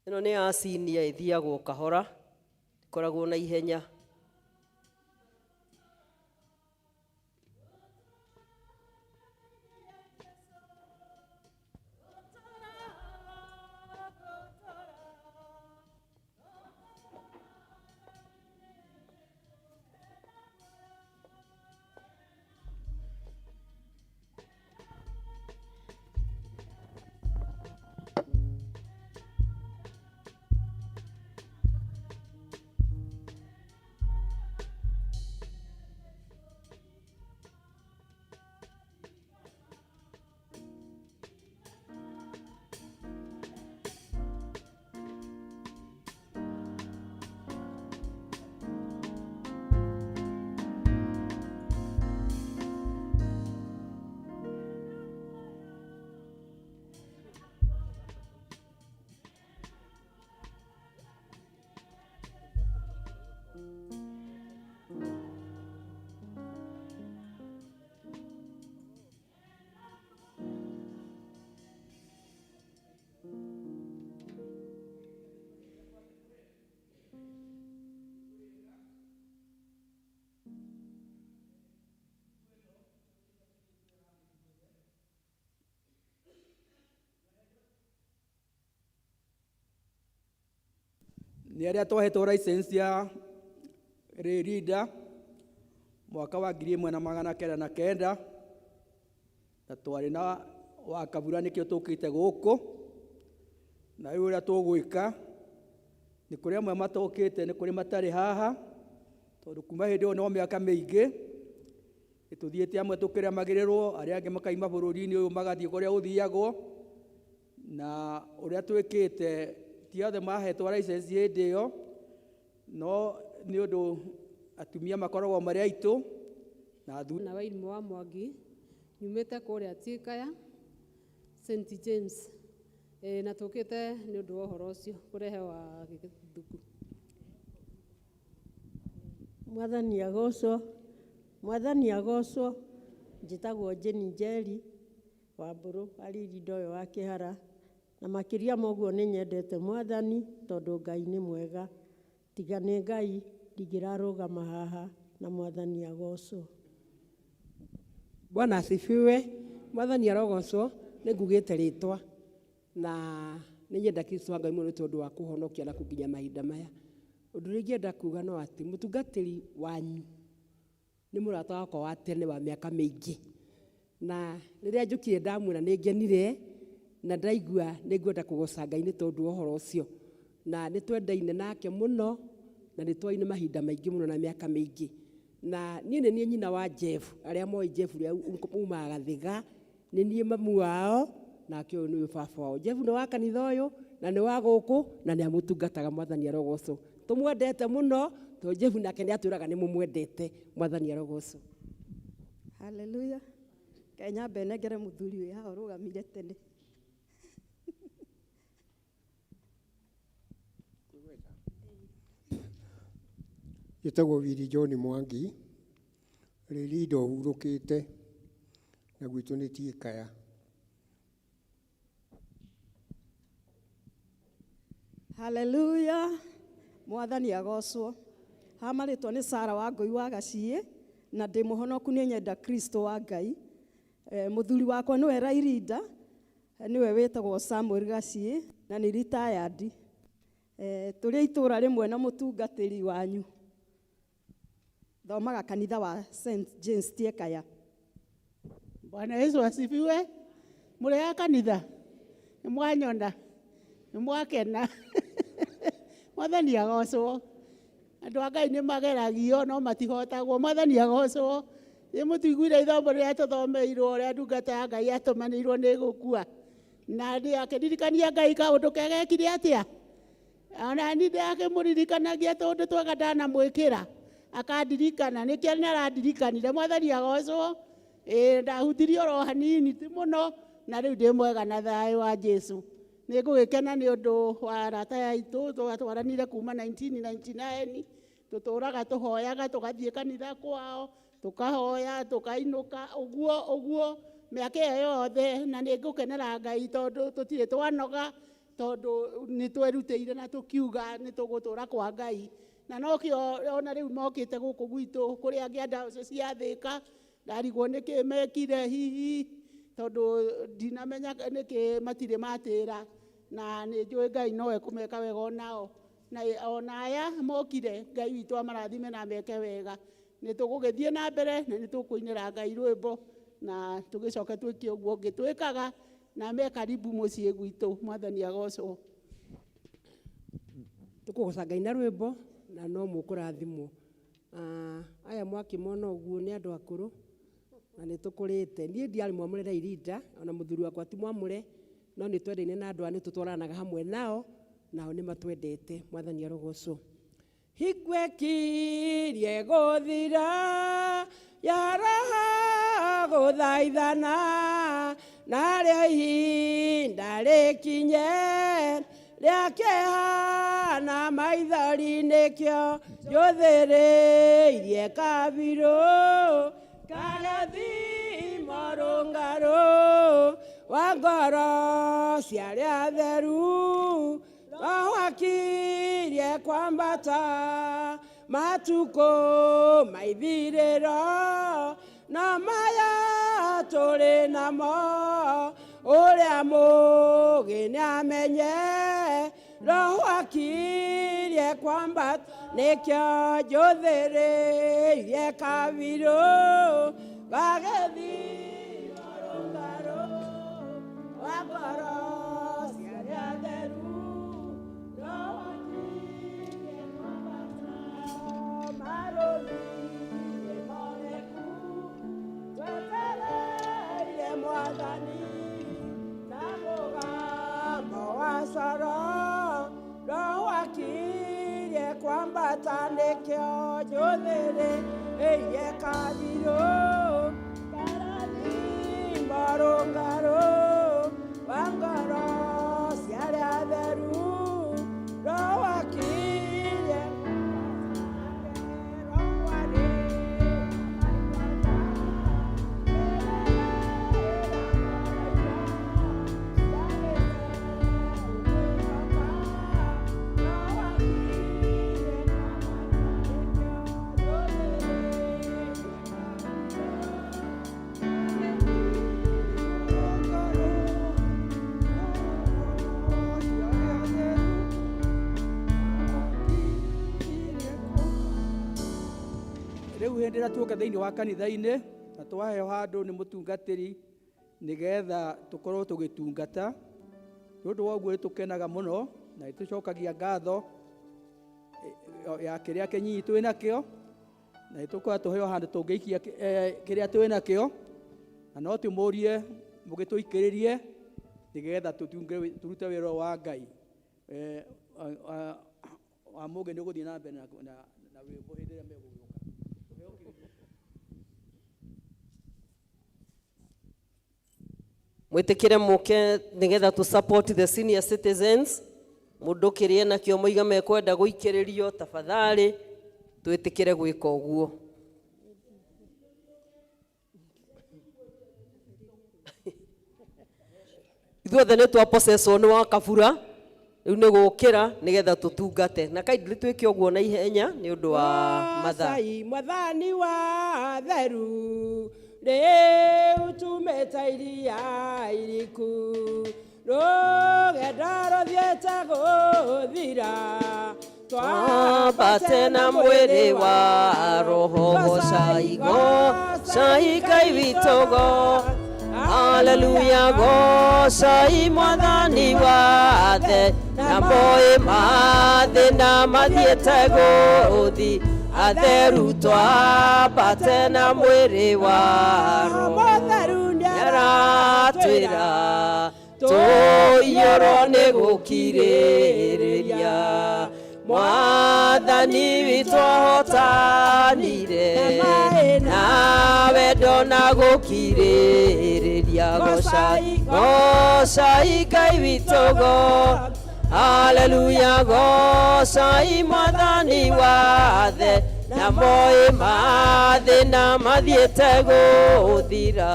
Ĩno nĩ ya senior ĩthiagwo kahora, ĩkoragwo na ihenya. Nĩ arĩa twahetwo license ya Lay Leader mwaka wa 1909 na twarĩ na Wakavura nĩkĩo tũkĩte gũkũ. Na rĩu ũrĩa tũgwĩka nĩ kũrĩ amwe matokĩte, nĩ kũrĩ matarĩ haha, tondũ kuma hĩndĩ ĩyo no mĩaka mĩingĩ nĩtũthiĩte amwe tũkĩremagĩrĩrwo, arĩa angĩ makaima bũrũri-inĩ ũyũ magathiĩ kũrĩa gũthiagwo. Na ũrĩa twĩkĩte ti othe mahetwo license hĩndĩ ĩyo, no nĩ ũndũ atumia makoragwo marĩ aitũ na athuri. Na Wairimũ wa Mwangi, nyumĩte kũrĩa Tikaya, St James. Ĩĩ na tũkĩte nĩ ũndũ wa ũhoro ũcio kũrehe wa gĩthuku. Mwathani agocwo, Mwathani agocwo. Njĩtagwo Jane Njeri wa Mbũrũ aririnda ũyũ wa Kĩhara. Na makĩria ma ũguo nĩ nyendete Mwathani tondũ Ngai nĩ mwega. Tiga nĩ Ngai ndingĩrarũgama haha na Mwathani agocwo. Bwana asifiwe. Mwathani arogocwo. Nĩ ngugĩte rĩtwa na nĩ nyenda Kristo wa Ngai mũno nĩ tondũ wa kũhonokia na kũnginya mahinda maya. Ũndũ ũrĩa ingĩenda kuga no atĩ mũtungatĩri wanyu nĩ mũrata wakwa wa tene wa mĩaka mĩingĩ, na rĩrĩa njũkire ndamuona nĩ ngenire na ndaigua nĩ ngwenda kũgoca Ngai nĩ tondũ wa ũhoro ũcio, na nĩ twendaine nake mũno na nĩ twaine mahinda maingĩ mũno na mĩaka mĩingĩ. Na niĩ nĩ niĩ nyina wa Jeff, arĩa moĩ Jeff ũrĩa umaga Gathiga, nĩ niĩ mamu wao, nake ũyũ nĩwe baba wao. Jeff nĩ wa kanitha ũyũ na nĩ wa gũkũ na nĩ amũtungataga. Mwathani arogocwo. Tũmwendete mũno tondũ Jeff nake nĩ atwĩraga nĩ mũmwendete. Mwathani arogocwo. Haleluya. Kaĩ nyambe nengere mũthuri wĩ haha ũrũgamire tene. Njĩtagwo Willy John Mwangi, Rĩrinda ũhurũkĩte, na gwitũ nĩ Tiĩkaya. Haleluya. Mwathani agocwo. Ha marĩtwa nĩ Sara wa Ngũi wa Gaciĩ na ndĩ mũhonoku nĩ nyenda Kristo wa Ngai. Mũthuri wakwa nĩwe Rairinda, nĩwe wĩtagwo Samuel Gaciĩ na nĩ retired. Tũrĩ a itũũra rĩmwe na mũtungatĩri wanyu. Thomaga kanitha wa St James Tiekaya. Bwana Yesu asifiwe. Mũrĩ a kanitha nĩ mwanyona nĩ mwakena. Mwathani agocwo. Andũ a Ngai nĩ mageragio no matihotagwo. Mwathani agocwo. Nĩ mũtiguire ithomo rĩrĩa tũthomeirwo ũrĩa ndungata ya Ngai yatũmanĩirwo nĩ gũkua. Na ndĩ akĩririkania Ngai kaũndũ kega ekire atĩa. Ona ni ndakĩmũririkanagia tũndũ twega ndanamwĩkĩra akandirikana nĩkĩo nĩ arandirikanire. Mwathani agocwo. Ĩĩ ndahutirie oro hanini ti mũno na rĩu ndĩ mwega na thayũ wa Jesu. Nĩ ngũgĩkena nĩ ũndũ wa arata aya aitũ twatwaranire kuma 1999 tũtũraga tũhoyaga tũgathiĩ kanitha kwao tũkahoya tũkainũka ũguo ũguo mĩaka ĩyo yothe, na nĩ ngũkenera Ngai tondũ tũtirĩ twanoga tondũ nĩ twerutĩire na tũkiuga nĩ tũgũtũra kwa Ngai, na nokĩo ona rĩu mokĩte gũkũ gwitũ kũrĩa angĩ a diocese ya Thĩka ndarigwo nĩkĩ mekire hihi tondũ ndinamenya nĩkĩ matirĩ matĩra, na nĩ njũĩ Ngai no ekũmeka wega onao, na ona aya mokire Ngai witũ amarathime na ameke wega. Nĩ tũgũgĩthiĩ na mbere na nĩ tũkũinĩra Ngai rwĩmbo na tũgĩcoke twĩke ũguo ũngĩ twĩkaga na me karibu mũciĩ gwitũ. Mwathani agocwo. Tũkũgoca Ngai na rwĩmbo na no mũkũrathimwo. Aya mwakĩmona ũguo nĩ andũ akũrũ na nĩ tũkũrĩte. Niĩ ndiarĩ mwamũre na irinda ona mũthuri wakwa ti mwamũre, no nĩ twendaine na andũ aya, nĩ tũtwaranaga hamwe nao nao nĩ matwendete. Mwathani arogocwo. Hingo ĩkirie gũthira ya roho gũthaithana, narĩo ihinda rĩkinye rĩa kĩeha na maithori, nĩkĩo njũthĩrĩirie kabirũ kagathimo rũngarũ wa ngoro cia arĩa atheru. Roho akirie kwambata matukũ maithirĩro, no maya tũrĩ namo ũrĩa mũũgĩ nĩamenye. Roho akirie kwambata, nĩkĩo njũthĩrĩirie kabirũ gagĩthimo rũngarũ wa ngoro cia arĩa atheru. Roho akirie kwambata marũthi nĩmoneku, twetereire Mwathani na mũgambo wa coro. Roho akirie kwambata, nĩkĩo njũthĩrĩirie kabirũ karathimo rũngarũ wa ngoro Rĩu hĩndĩ ĩrĩa tuoka thĩinĩ wa kanitha-inĩ na twaheo handũ nĩ mũtungatĩri nĩgetha tũkorwo tũgĩtungata, nĩ ũndũ wa ũguo nĩtũkenaga mũno na nĩtũcokagia ngatho ya kĩrĩa kĩnyinyi twĩ nakĩo, na nĩtũkorwo tũheo handũ tũngĩikia kĩrĩa twĩ nakĩo, na no tũmũrie mũgĩtũikĩrĩrie nĩgetha tũrute wĩra wa Ngai. Wa mũgĩ nĩ ũgũthiĩ na mbere na rwĩmbo hĩndĩ ĩrĩa megũgĩũka. Mwĩtĩkĩre mũke nĩgetha tũ support the senior citizens. Mũndũ kĩrĩa nakĩo moiga mekwenda gũikĩrĩrio, tafadhali twĩtĩkĩre gwĩka ũguo. Ithuothe nĩ twapossesswo nĩ wa kabura, rĩu nĩ gũkĩra nĩgetha tũtungate, na kindly twĩke ũguo na ihenya nĩ ũndũ wa mathaa. Gocai mwathani wa theru, rĩu tumĩte iria iriku, rũgendo rũthiĩte gũthira, twambate na mwĩrĩ wa roho. Gocai, gocai Ngai witũ, go haleluya, gocai mwathani wathe, na moĩ mathĩna mathiĩte gũthi, atheru twambate na mwĩrĩ wa roho. Nĩaratwĩra tũiyũrwo nĩ gũkirĩrĩria, mwathani witũ ahotanire na wendo na gũkirĩrĩria. Gocai, gocai Ngai witũ, go haleluya, gocai mwathani wathe, na moĩ mathĩna mathiĩte gũthira,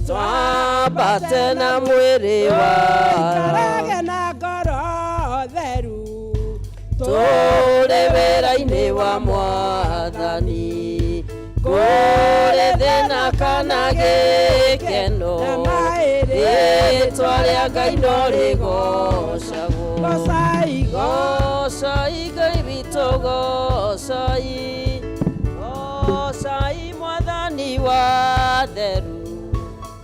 twambate na mwĩrĩ wa Ikarage na ngoro theru, tũrĩ wĩra-inĩ wa mwathani, kũrĩ thĩna kana gĩkeno, rĩĩtwa rĩa Ngai no rĩgocagwo. Gocai, gocai Ngai witũ, gocai, gocai mwathani wa theru,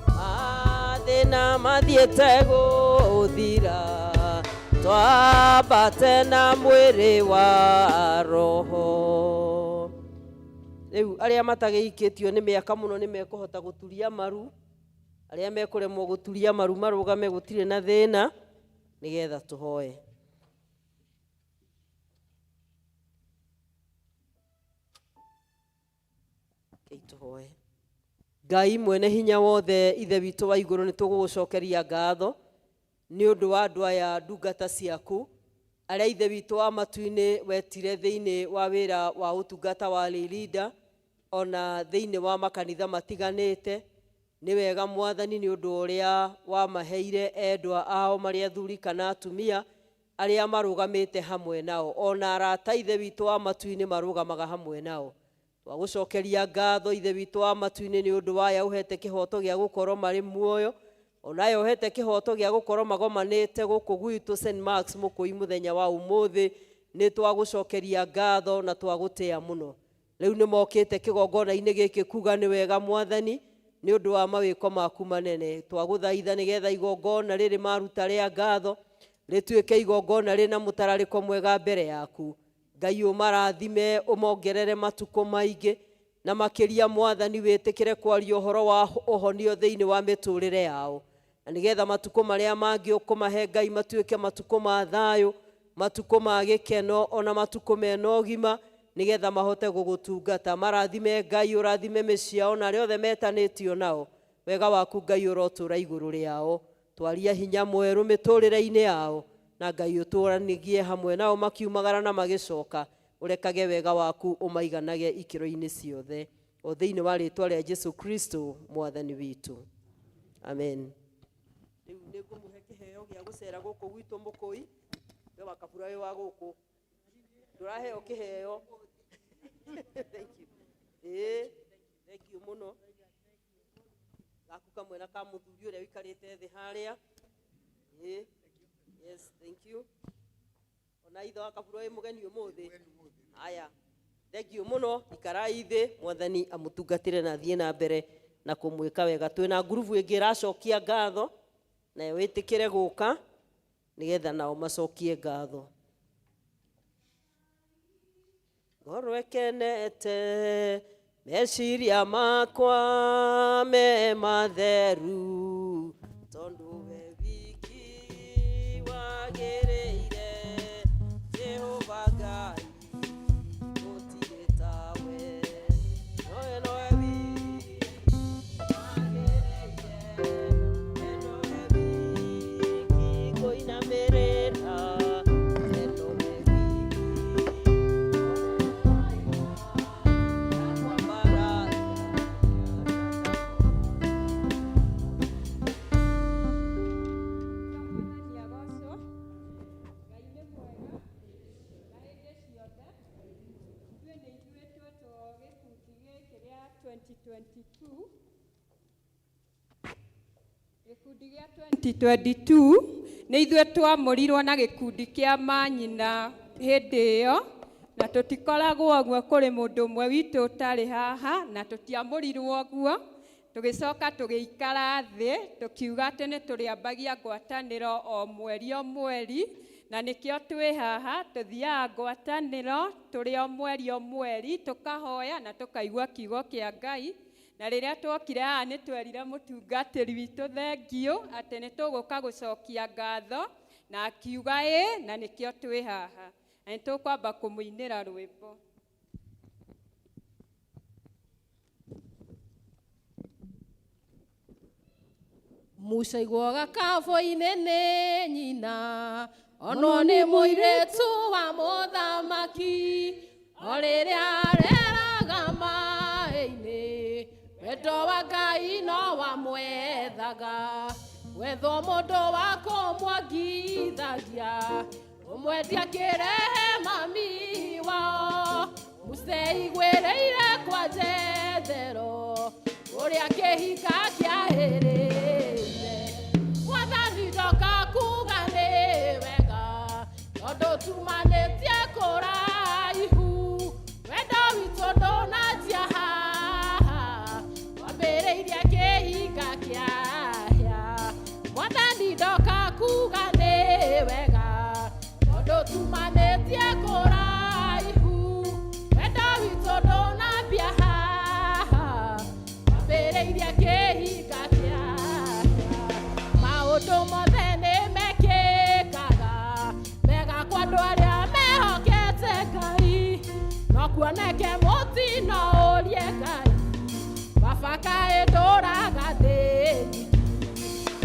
mathĩna mathiĩte gũthira, twambate na mwĩrĩ wa roho. Rĩu arĩa matagĩikĩtio nĩ mĩaka mũno nĩ mekũhota gũturia maru, arĩa mekũremwo gũturia maru marũgame, gũtirĩ na thĩna, nĩgetha tũhoe. Rekei tũhoe. Ngai mwene hinya wothe, Ithe witũ wa igũrũ, nĩ tũgũgũcokeria ngatho nĩ ũndũ wa andũ aya ndungata ciaku arĩa Ithe witũ wa matu-inĩ wetire thĩinĩ wa wĩra wa ũtungata wa lay leader ona thĩinĩ wa makanitha matiganĩte. Nĩ wega mwathani nĩ ũndũ ũrĩa wamaheire endwa ao marĩ athuri kana atumia arĩa marũgamĩte hamwe nao, ona arata Ithe witũ wa matu-inĩ marũgamaga hamwe nao. Twagũcokeria ngatho Ithe witũ wa matu-inĩ nĩ ũndũ wa aya ũhete kĩhoto gĩa gũkorwo marĩ muoyo, ona aya ũhete kĩhoto gĩa gũkorwo magomanĩte gũkũ gwitũ St Marks Mũkũi mũthenya wa ũmũthĩ. Nĩ twagũcokeria ngatho na twagũtĩa mũno. Rĩu nĩ mokĩte kĩgongona-inĩ gĩkĩ kuga nĩ wega mwathani nĩ ũndũ wa mawĩko maku manene. Twagũthaitha nĩgetha igongona rĩrĩ maruta rĩa ngatho rĩtuĩke igongona rĩna mũtararĩko mwega mbere yaku. Ngai ũmarathime, ũmongerere matukũ maingĩ, na makĩria mwathani wĩtĩkĩre kwaria ũhoro wa ũhonio thĩinĩ wa mĩtũrĩre yao, na nĩgetha matukũ marĩa mangĩ ũkũmahe Ngai matuĩke matukũ ma thayũ, matukũ ma gĩkeno, ona matukũ mena ũgima, nĩgetha mahote gũgũtungata. Marathime Ngai, ũrathime mĩciĩ yao na arĩa othe metanĩtio nao. Wega waku Ngai ũrotũra igũrũ rĩao. Twaria hinya mwerũ mĩtũrĩre-inĩ yao, na Ngai ũtũranigie hamwe nao makiumagara na magĩcoka. Ũrekage wega waku ũmaiganage ikĩro-inĩ ciothe, o thĩinĩ wa rĩtwa rĩa Jesu Kristo mwathani witũ, amen. Rĩu nĩ ngũmũhe kĩheo gĩa gũcera gũkũ gwitũ Mũkũi. We wa kabura wĩ wa gũkũ ndũraheo kĩheo. Thank you. Ĩĩ, thank you mũno. Gaku kamwe na ka mũthuri ũrĩa ũikarĩte thĩ harĩa. Ĩĩ, yes, thank you. Ona ithe wa kabura wĩ mũgeni ũmũthĩ. Haya. Thengiũ mũno, ikarai thĩ, mwathani amũtungatĩre na athiĩ na mbere na kũmwĩka wega. Twĩna ngurubu ĩngĩ ĩracokia ngatho, nayo wĩtĩkĩre gũka nĩgetha nao macokie ngatho. Ngoro ĩkenete, meciria makwa me matheru, tondũ we wiki wagĩrĩire, Jehova Ngai gũtirĩ tawe. Nowe nowe wiki wagĩrĩire, we nowe wiki ngũinamĩrĩra, we nowe wiki Mwathani agocwo. Ngai nĩ mwega na hĩndĩ ciothe. Ithuĩ nĩ ithuĩ twetwo gĩkundi gĩkĩ gĩa 2022. Gĩkundi gĩa 2022 nĩ ithuĩ twamũrirwo na gĩkundi kĩa manyina hĩndĩ ĩyo, na tũtikoragwo ũguo, kũrĩ mũndũ ũmwe witũ ũtarĩ haha na tũtiamũrirwo ũguo. Tũgĩcoka tũgĩikara thĩ tũkiuga atĩ nĩ tũrĩambagia ngwatanĩro o mweri o mweri, na nĩkĩo twĩ haha. Tũthiaga ngwatanĩro tũrĩ o mweri o mweri, tũkahoya na tũkaigua kiugo kĩa Ngai. Na rĩrĩa twokire haha nĩ twerire mũtungatĩri witũ thengiũ atĩ nĩ tũgũka gũcokia ngatho, na akiuga ĩ, na nĩkĩo twĩ haha, na nĩ tũkwamba kũmũinĩra rwĩmbo. Mucaigwo gakabũ-inĩ nĩ nyina, onwo nĩ mũirĩtu wa mũthamaki, o rĩrĩa areraga maĩ-inĩ, wendo wa Ngai no wamwethaga. Wethwo mũndũ wa kũmwongithagia, ũmwendia kĩrehe mami wao. Muceigwĩrĩire kwa Jethero, ũrĩa kĩhinga kĩahĩrĩire. Mwathani ndoka kuga nĩ wega, tondũ tumanĩtie kũraihu. Wendo witũ ndũnanjia haha, wambĩrĩirie kĩhinga kĩahĩa. Mwathani ndoka kuga nĩ wega, tondũ tumanĩtie kũraihu. Wendo witũ ndũnambia haha, wambĩrĩirie kĩhinga kĩahĩa. Maũndũ mothe nĩ mekĩkaga mega kwa andũ arĩa mehokete Ngai, no kuoneke mũtino ũrie Ngai, baba kaĩ ndũraga thĩ nyiki.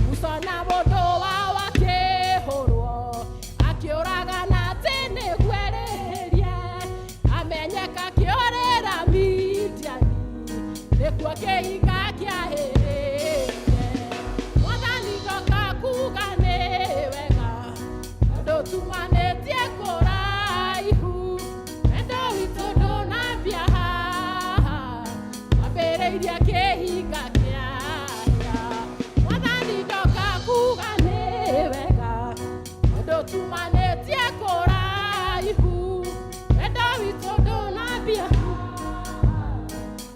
Musa na mũndũ wao akĩhũrwo, akĩũragana atĩ nĩguo erĩhĩrie, amenyeka akĩũrĩra Midiani, nĩkuo kĩhinga kĩahĩrĩire. Mwathani ndoka kuga nĩ wega, tondũ tumanĩtie kũraihu. Wendo witũ ndũnambia haha, wambĩrĩirie kĩhinga kĩahĩa. Mwathani ndoka kuga nĩ wega, tondũ tumanĩtie kũraihu. Wendo witũ ndũnambia haha,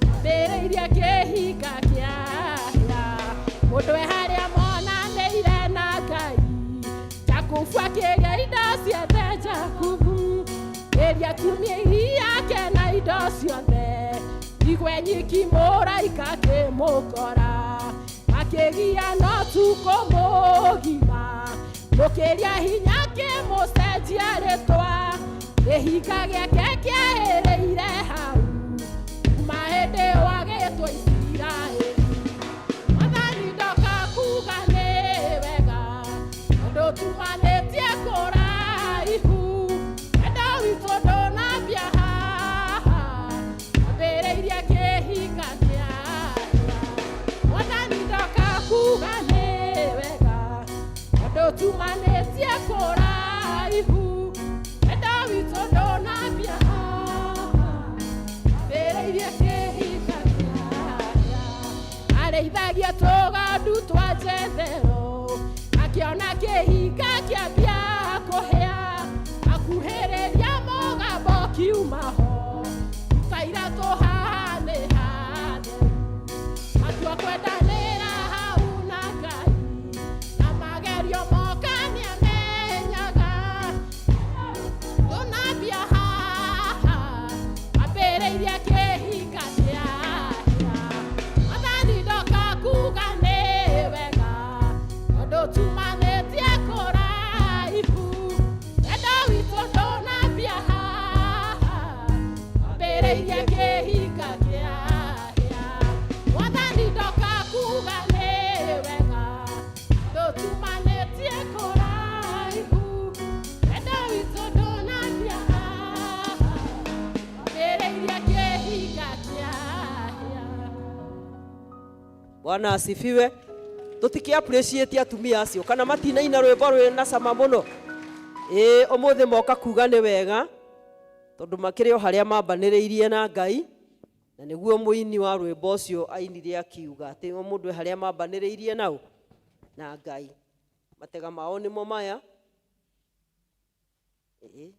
wambĩrĩirie kĩhinga kĩahĩa. Mũndũ e harĩa monanĩire na Ngai, Jakubu akĩgĩa indo ciothe. Jakubu ĩrĩa kiumia yake na indo ciothe, igwe nyiki mũraika akĩmũkora, akĩgia no tukũ mũgima, mũkĩria hinya akĩmũcenjia rĩtwa. Kĩhinga gĩake kĩahĩrĩire hau, kuma hĩndĩ ĩyo agĩtwo Isiraeli. Mwathani ndoka kuga nĩ wega, tondũ tumanĩtie kũraihu. Wendo witũ ndũnambia haha, wambĩrĩirie kĩhinga kĩahĩa. Mwathani ndoka kuga nĩ wega, tondũ tumanĩtie kũraihu. Wendo witũ ndũnambia haha, wambĩrĩirie kĩhinga kĩahĩa. Arĩithagia tũgondu twa Jethero, akĩona kĩhinga kĩambia kũhĩa, akuhĩrĩria mũgambo kiuma ho. Bwana asifiwe. Tũtikĩ appreciate atumia acio kana matinaina rwĩmbo rwĩ na cama mũno. Ĩĩ ũmũthĩ moka kuga nĩ wega tondũ makĩrĩ o harĩa mambanĩrĩirie na Ngai, na nĩguo mũini wa rwĩmbo ũcio ainire akiuga atĩ o mũndũ e harĩa mambanĩrĩirie nao na Ngai. Matega mao nĩmo maya. Ĩĩ.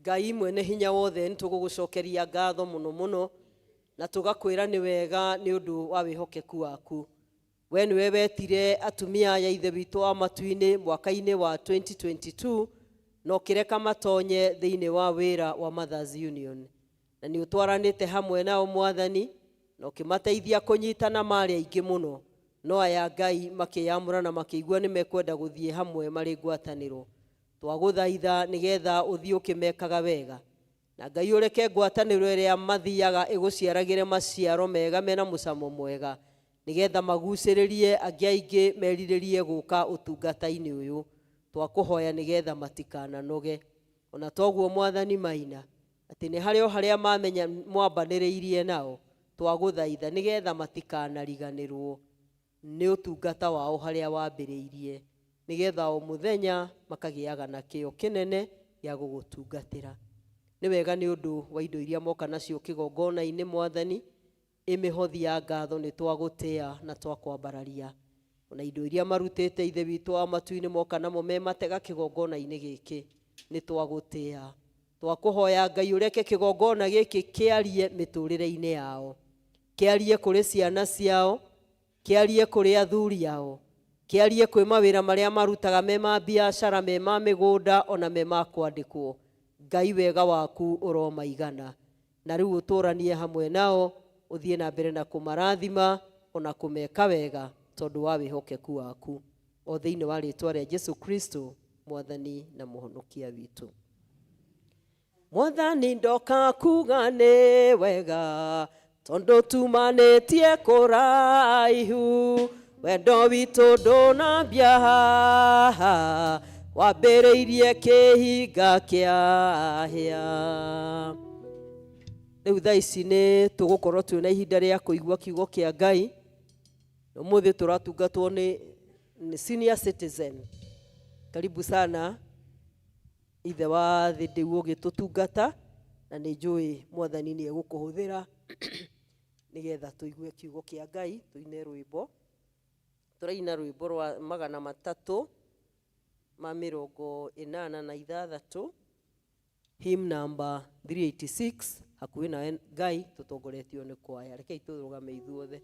Ngai mwene hinya wothe, nĩ tũgũgũcokeria ngatho mũno mũno na tũgakwĩra nĩ wega nĩ ũndũ wa wĩhokeku waku. We nĩwe wetire atumia aya Ithe witũ wa matu-inĩ mwaka-inĩ wa 2022 na ũkĩreka matonye thĩinĩ wa wĩra wa Mothers Union, na nĩ ũtwaranĩte hamwe nao Mwathani na ũkĩmateithia kũnyitana marĩ aingĩ mũno, no aya Ngai makĩyamũra na makĩigua nĩ mekwenda gũthiĩ hamwe marĩ ngwatanĩro. Twagũthaitha nĩgetha ũthiĩ ũkĩmekaga wega, na Ngai ũreke ngwatanĩro ĩrĩa mathiaga ĩgũciaragĩre maciaro mega mena mũcamo mwega, nĩgetha magucĩrĩrie angĩ aingĩ merirĩrie gũka ũtungata-inĩ ũyũ. Twakũhoya nĩgetha matikananoge. Ona toguo Mwathani maina atĩ nĩ harĩ o harĩa mamenya mwambanĩrĩirie nao, twagũthaitha nĩgetha matikanariganĩrwo nĩ ũtungata wao harĩa wambĩrĩirie, nĩgetha o mũthenya makagĩaga na kĩo kĩnene gĩa gũgũtungatĩra. Nĩ wega nĩ ũndũ wa indo iria moka nacio kĩgongona-inĩ Mwathani, ĩmĩhothi ya ngatho nĩ twagũtĩa na twakwambararia. Ona indo iria marutĩte Ithe witũ wa matu-inĩ moka namo me matega kĩgongona-inĩ gĩkĩ, nĩ twagũtĩa. Twakũhoya Ngai ũreke kĩgongona gĩkĩ kĩarie mĩtũrĩre-inĩ yao, kĩarie kũrĩ ciana ciao, kĩarie kũrĩ athuri ao, kĩarie kwĩ mawĩra marĩa marutaga me ma biacara, me ma mĩgũnda, ona me ma kwandĩkwo. Ngai wega waku ũromaigana, na rĩu ũtũranie hamwe nao, ũthiĩ na mbere na kũmarathima ona kũmeka wega tondũ wa wĩhokeku waku, o thĩinĩ wa rĩtwa rĩa Jesu Kristo Mwathani na Mũhonokia witũ. Mwathani ndoka kuga nĩ wega tondũ tumanĩtie kũraihu, wendo witũ ndũnambia haha, wambĩrĩirie kĩhinga kĩa hĩa. Rĩu thaa ici nĩ tũgũkorwo twĩna ihinda rĩa kũigua kiugo kĩa Ngai. Ũmũthĩ tũratungatwo nĩ senior citizen. Karibu sana ithe wa thĩ ndĩu ũgĩtũtungata, na nĩ njũĩ Mwathani nĩ egũkũhũthĩra nĩgetha tũigue kiugo kĩa Ngai, tũine rwĩmbo. Tũraina rwĩmbo rwa 386, hymn number 386, hakuhĩ na Ngai tũtongoretio nĩ kwaya. Rekei tũrũgame ithuothe.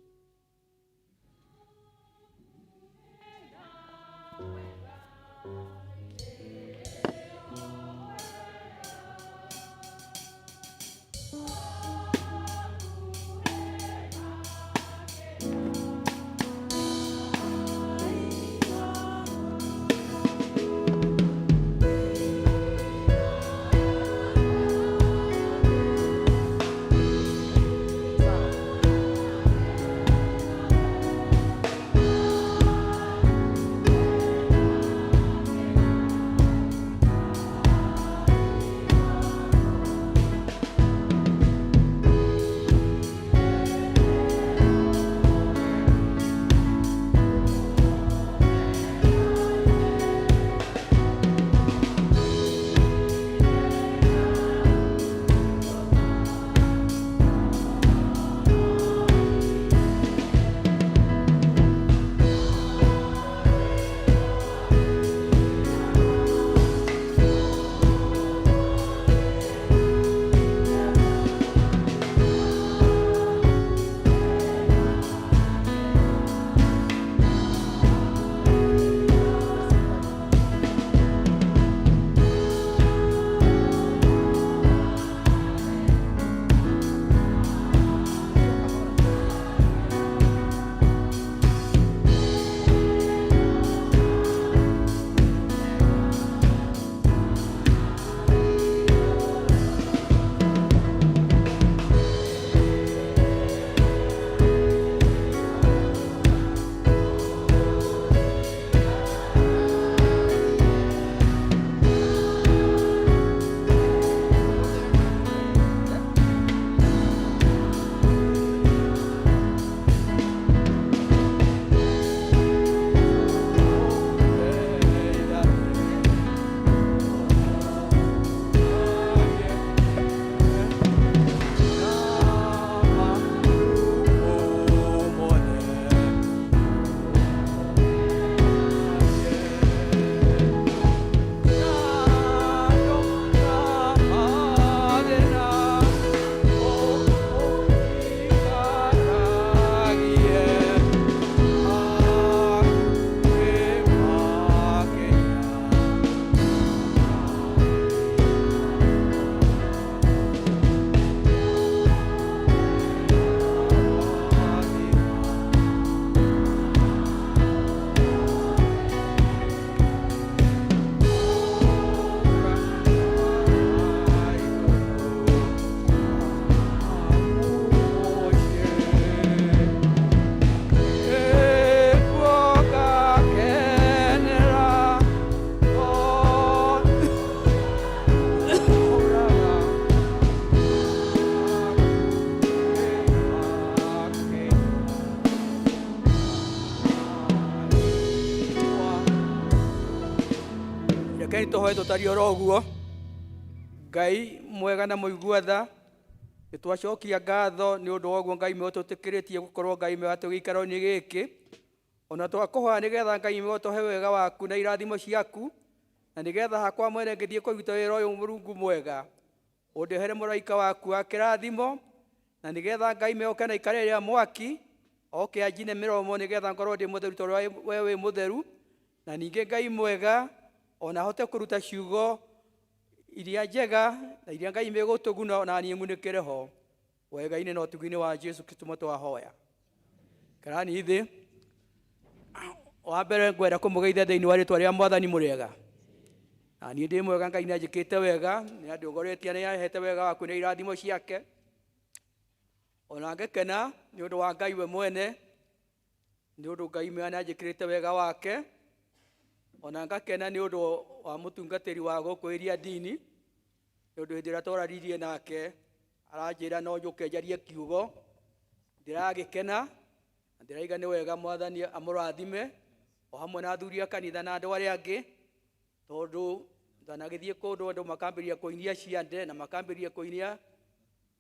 Rekei tũhoe tũtariĩ oro ũguo. Ngai mwega na mũigua tha, nĩ twacokia ngatho nĩ ũndũ wa ũguo Ngai mwega tũtĩkĩrĩtie gũkorwo Ngai mwega twĩ gĩikaro-inĩ gĩkĩ. Ona twakũhoya nĩgetha Ngai mwega ũtũhe wega waku na irathimo ciaku, na nĩgetha hakwa mwene ngĩthiĩ kũruta wĩra ũyũ Mũrungu mwega, ũndehere mũraika waku wa kĩrathimo, na nĩgetha Ngai mwega ũke na ikara rĩa mwaki, oke anjine mĩromo nĩgetha ngorwo ndĩ mũtheru tondũ we wĩ mũtheru, na ningĩ Ngai mwega ona hote kũruta ciugo iria njega na iria Ngai megũtũguna ona niĩ ng'unĩkĩre ho wega-inĩ na ũtugi-inĩ wa Jesu Kristo mũtwahoya. Karani thĩ. Wa mbere ngwenda kũmũgeithia thĩinĩ wa rĩtwa rĩa Mwathani mũrĩega. Na niĩ ndĩ mwega, Ngai nĩanjĩkĩte wega, nĩandongoretie, nĩahete wega waku na irathimo ciake. Ona ngĩkena nĩ ũndũ wa Ngai we mwene, nĩ ũndũ Ngai mwene nĩanjĩkĩrĩte wega wake. Ona ngakena nĩ ũndũ wa mũtungatĩri wa gũkũ ĩria ndini, nĩ ũndũ hĩndĩ ĩrĩa twararirie nake aranjĩra no njũke njarie kiugo, ndĩragĩkena na ndĩraiga nĩ wega Mwathani amũrathime o hamwe na athuri a kanitha na andũ arĩa angĩ, tondũ ndanagĩthiĩ kũndũ andũ makambĩrĩria kũinia ciande na makambĩrĩria kũinia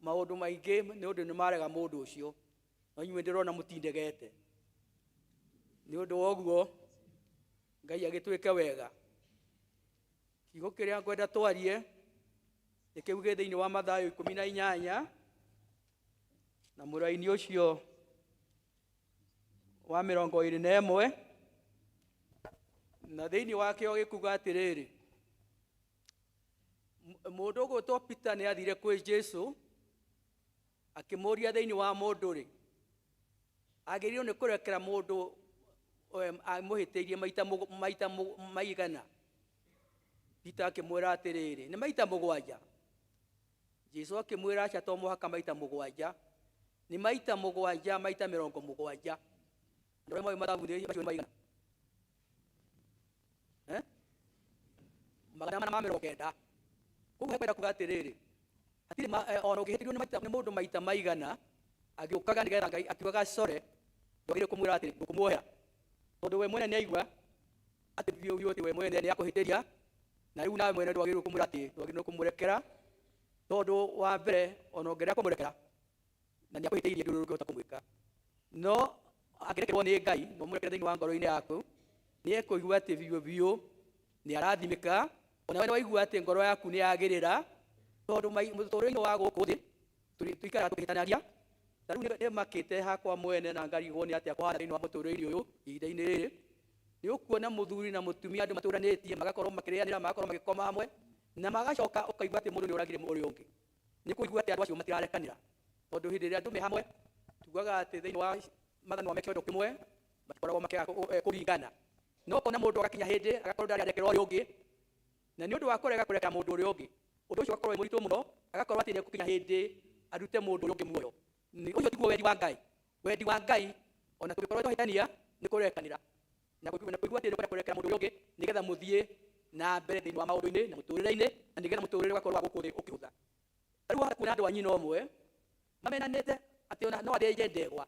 maũndũ maingĩ nĩ ũndũ nĩ marega mũndũ ũcio, no inyuĩ ndĩrona mũtindegete. Nĩ ũndũ wa ũguo Ngai agĩtwĩke wega. Kiugo kĩrĩa ngwenda twarie nĩ kĩu gĩ thĩinĩ wa Mathayo 18 na mũraini ũcio wa 21, na thĩinĩ wakĩo gĩkuga atĩrĩrĩ, mũndũ ũgwĩtwo Peter nĩ athire kwĩ Jesu akĩmũũria thĩinĩ wa mũndũ rĩ, agĩrĩirwo nĩ kũrekera mũndũ amũhĩtĩirie maita maigana? Peter akĩmwĩra atĩrĩrĩ, nĩ maita 7. Jesu akĩmwĩra aca, to mũhaka maita 7, nĩ maita 7 maita 70. Andũ arĩa moĩ mathabu nĩ macio nĩ maigana? 490. Koguo hekwenda kuga atĩrĩrĩ, hatirĩ ona ũngĩhĩtĩrio nĩ mũndũ maita maigana, agĩũkaga nĩgetha Ngai akiugaga core, ndwagĩrĩire kũmwĩra atĩ ndũkũmuohera, tondũ we mwene nĩaigua atĩ biũ biũ atĩ we mwene nĩakũhĩtĩria, na rĩu nawe mwene ndwagĩrĩirwo kũmwĩra atĩ ndwagĩrĩirwo kũmũrekera, tondũ wa mbere ona ũngĩrega kũmũrekera na nĩakũhĩtĩirie ndũrĩ ũngĩhota kũmwĩka. No angĩrekerwo nĩ Ngai na ũmũrekere thĩinĩ wa ngoro-inĩ yaku, nĩekũigua atĩ biũ biũ nĩarathimĩka, ona we nĩwaigua atĩ ngoro yaku nĩyagĩrĩra, tondũ mũtũrĩre-inĩ wa gũkũ thĩ tũikaraga tũkĩhĩtanagia. Ta rĩu nĩmakĩte hakwa mwene na ngarigwo nĩ atĩa kũhana thĩinĩ wa mũtũrĩre ũyũ ihinda-inĩ rĩrĩ. Nĩ ũkuona mũthuri na mũtumia andũ matũranĩtie magakorwo makĩrĩanĩra, magakorwo magĩkoma hamwe, na magacoka ũkaigua atĩ mũndũ nĩoragire ũrĩa ũngĩ. Nĩ kũigua atĩ andũ acio matirarekanĩra, tondũ hĩndĩ ĩrĩa andũ me hamwe tugaga atĩ thĩinĩ wa mathanwa me kĩondo kĩmwe matikoragwo makĩaga kũringana. No ũkona mũndũ agakinya hĩndĩ agakorwo ndarĩ arekera ũrĩa ũngĩ, na nĩ ũndũ wa kũrega kũrekera mũndũ ũrĩa ũngĩ, ũndũ ũcio ũgakorwo wĩ mũritũ mũno, agakorwo atĩ nĩegũkinya hĩndĩ arute mũndũ ũrĩa ũngĩ muoyo. Ũcio tiguo wendi wa Ngai. Wendi wa Ngai ona tũngĩkorwo twahĩtania nĩ kũrekanĩra na kũigua atĩ nĩũkwenda kũrekera mũndũ ũrĩa ũngĩ nĩgetha mũthiĩ na mbere thĩinĩ wa maũndũ-inĩ na mũtũrĩre-inĩ, na nĩgetha mũtũrĩre ũgakorwo wa gũkũ thĩ ũkĩhũtha. Ta rĩu wahota kuona andũ a nyina ũmwe mamenanĩte atĩ ona no athĩnje ndegwa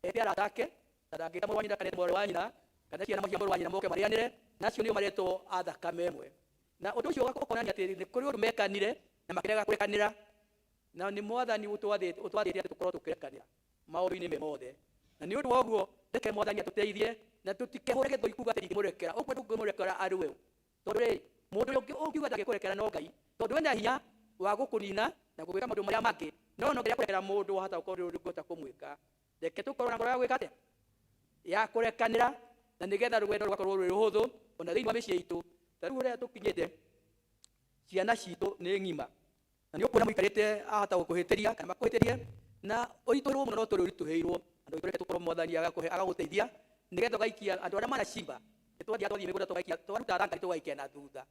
ete arata ake, na ndangĩta mũrũ wa nyina kana mwarĩ wa nyina kana ciana cia mũrũ wa nyina moke marĩanĩre, na acio nĩo maretwo a thakame ĩmwe. Na ũndũ ũcio ũkonania atĩ nĩ kũrĩ ũndũ mekanire na makĩrega kũrekanĩra, na nĩ Mwathani ũtwathĩte atĩ tũkorwo tũkĩrekanĩra maũndũ-inĩ me mothe. Na nĩ ũndũ wa ũguo reke Mwathani atũteithie na tũtikehũre gĩthũri kuga atĩ ndingĩmũrekera. Ũguo ndũngĩmũrekera arĩ we, tondũ rĩ, mũndũ ũrĩa ũngiuga ndangĩkũrekera no Ngai, tondũ ena hinya wa gũkũnina na gũgwĩka maũndũ marĩa mangĩ, no no nginya kũrekera mũndũ wahota gũkorwo ndũngĩhota kũmwĩka. Reke tũkorwo na ngoro ya gwĩka atĩa? Ya kũrekanĩra, na nĩgetha rũgendo rũgakorwo rwĩ rũhũthũ ona thĩinĩ wa mĩciĩ itũ. Ta rĩu ũrĩa tũkinyĩte, ciana citũ nĩ ng'ima, na nĩ ũkuona mũikarĩte ahota gũkũhĩtĩria kana makũhĩtĩrie, na ũritũhĩrwo mũno no tũrĩ ũritũhĩirwo. Andũ aitũ reke tũkorwo Mwathani agagũteithia nĩgetha ũgaikia andũ arĩa manacimba. Nĩ twathiĩ twathiĩ mĩgũnda tũgaikia, twaruta thangari tũgaikia na thutha.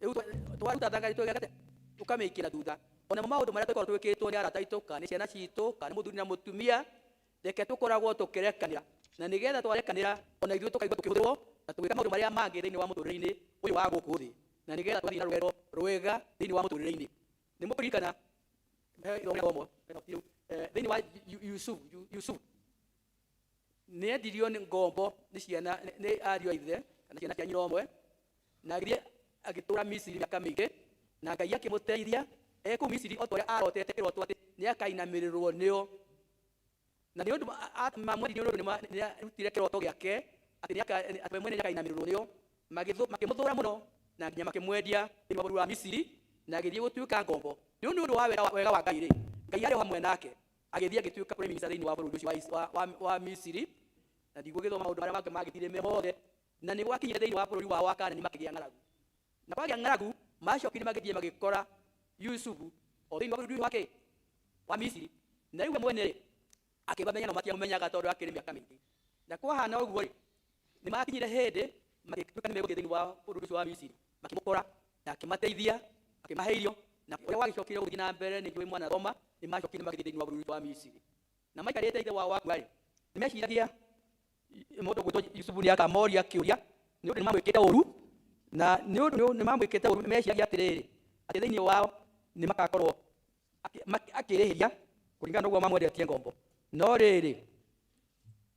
Rĩu twaruta thangari tũgaikia tũkamĩikia na thutha. Ona maũndũ marĩa tũkoragwo twĩkĩtwo nĩ arata aitũ kana nĩ ciana citũ kana nĩ mũthuri na mũtumia, reke tũkoragwo tũkĩrekanĩra, na nĩgetha twarekanĩra ona ithuĩ tũkaigua tũkĩhũthĩrwo na tũgĩka maũndũ marĩa mangĩ thĩinĩ wa mũtũrĩre-inĩ ũyũ wa gũkũ thĩ, na nĩgetha tũgathiĩ na rũgendo rwega thĩinĩ wa mũtũrĩre-inĩ. Nĩ mũkũririkana thĩinĩ wa Yusufu nĩ endirio nĩ ngombo nĩ ciana nĩ ariũ a ithe kana ciana cia nyina ũmwe, Na agĩthiĩ agĩtũũra Misiri mĩaka mĩingĩ, na Ngai akĩmũteithia e kũu Misiri o ta ũrĩa arotete kĩroto atĩ nĩakainamĩrĩrwo nĩo. Na nĩ ũndũ mamwendirie nĩ ũndũ nĩarutire kĩroto gĩake atĩ we mwene nĩakainamĩrĩrwo nĩo. Makĩmũthũũra mũno na nginya makĩmwendia thĩinĩ wa bũrũri wa Misiri, na agĩthiĩ gũtuĩka ngombo. Nĩ ũndũ wa wega wa Ngai rĩ, Ngai arĩ o hamwe nake, agĩthiĩ agĩtuĩka prime minister thĩinĩ wa bũrũri ũcio wa Misiri. Na ndigũgĩthoma maũndũ marĩa mangĩ magĩthire me mothe. Na nĩ gwakinyire thĩinĩ wa bũrũri wao wa Kaanani makĩgĩa ng'aragu. Na kwagĩa ng'aragu, macokire magĩthiĩ magĩkora Yusufu o thĩinĩ wa bũrũri wake wa Misiri. Na rĩu we mwene rĩ, akĩbamenya no matiamũmenyaga tondũ akĩrĩ mĩaka mĩingĩ. Na kwahana ũguo rĩ, nĩ makinyire hĩndĩ magĩtuĩka nĩ megũthiĩ thĩinĩ wa bũrũri ũcio wa Misiri. Makĩmũkora na akĩmateithia, akĩmahe irio, na ũrĩa wagĩcokire gũthiĩ na mbere nĩ njũĩ mwana Roma, nĩ macokire magĩthiĩ thĩinĩ wa bũrũri wa Misiri. Na maikarĩte ithe wao akua rĩ, nĩ meciragia mũndũ gwĩtwo Yusufu nĩ akamoria kĩũria, nĩ ũndũ nĩ mamwĩkĩte ũru, na nĩ ũndũ nĩ mamwĩkĩte ũru, meciragia atĩrĩrĩ, atĩ thĩinĩ wao nĩ magakorwo akĩrĩhĩria kũringana na ũguo mamwendetie ngombo. No rĩrĩ,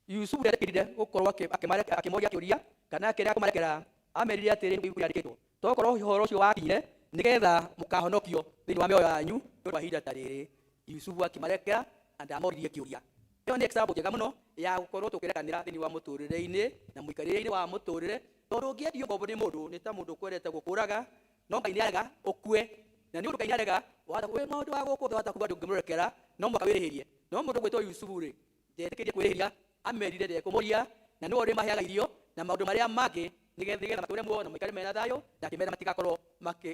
Yusufu ndetĩkĩrire gũkorwo akĩmoria kĩũria kana akĩrega kũmarekera. Amerire atĩrĩ, nĩguo rĩandĩkĩtwo, tokorwo ũhoro ũcio wakinyire nĩgetha mũkahonokio thĩinĩ wa mĩoyo yanyu nĩ ũndũ wa ihinda ta rĩrĩ. Yusufu akĩmarekera na ndamoririe kĩũria. Ĩyo nĩ example njega mũno ya gũkorwo tũkĩrekanĩra thĩinĩ wa mũtũrĩre-inĩ na mũikarĩre-inĩ wa mũtũrĩre, tondũ ũngĩendio ngombo nĩ mũndũ nĩ ta mũndũ ũkwendete gũkũraga, no Ngai nĩarega ũkue. Na nĩ ũndũ Ngai nĩarega, wĩ maũndũ wa gũkũ thĩ wahota kuga ndũngĩmũrekera, no mũhaka wĩrĩhĩrie. No mũndũ ũgwĩtwo Yusufu rĩ, ndetĩkĩrie kwĩrĩhĩria, amerire ndekũmũria, na nĩwe ũrĩmaheaga irio na maũndũ marĩa mangĩ nĩgetha matũre muoyo na maikare mena thayũ, na akĩmera matigakorwo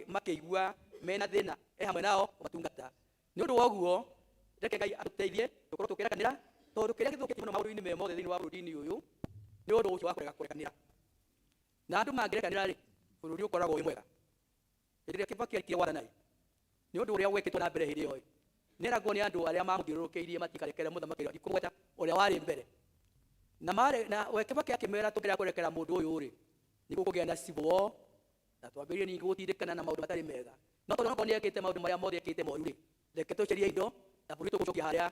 makĩigua mena thĩna, e hamwe nao kũmatungata. Nĩ ũndũ wa ũguo, reke Ngai atũteithie tũkorwo tũkĩrekanĩra, tondũ kĩrĩa gĩthũkĩtie mũno maũndũ-inĩ me mothe thĩinĩ wa bũrũri-inĩ ũyũ nĩ ũndũ ũcio wa kũrega kũrekanĩra. Na andũ mangĩrekanĩra rĩ, bũrũri ũkoragwo wĩ mwega. Hĩndĩ ĩrĩa Kibaki arĩkia gwathana rĩ, nĩ ũndũ ũrĩa wekĩtwo na mbere hĩndĩ ĩyo rĩ, nĩeragwo nĩ andũ arĩa mamũthiũrũrũkĩirie matikarekere mũthamaki ũrĩa ndikũmũgweta ũrĩa warĩ mbere. Na marĩ na we Kibaki akĩmera tũngĩrega kũrekera mũndũ ũyũ rĩ, nĩguo kũgĩa na civil war, na twambĩrĩrie ningĩ gũtindĩkana na maũndũ matarĩ mega. No tondũ onokorwo nĩekĩte maũndũ marĩa mothe ekĩte moru rĩ, reke tũcarie indo na bũrũri tũgũcokia harĩa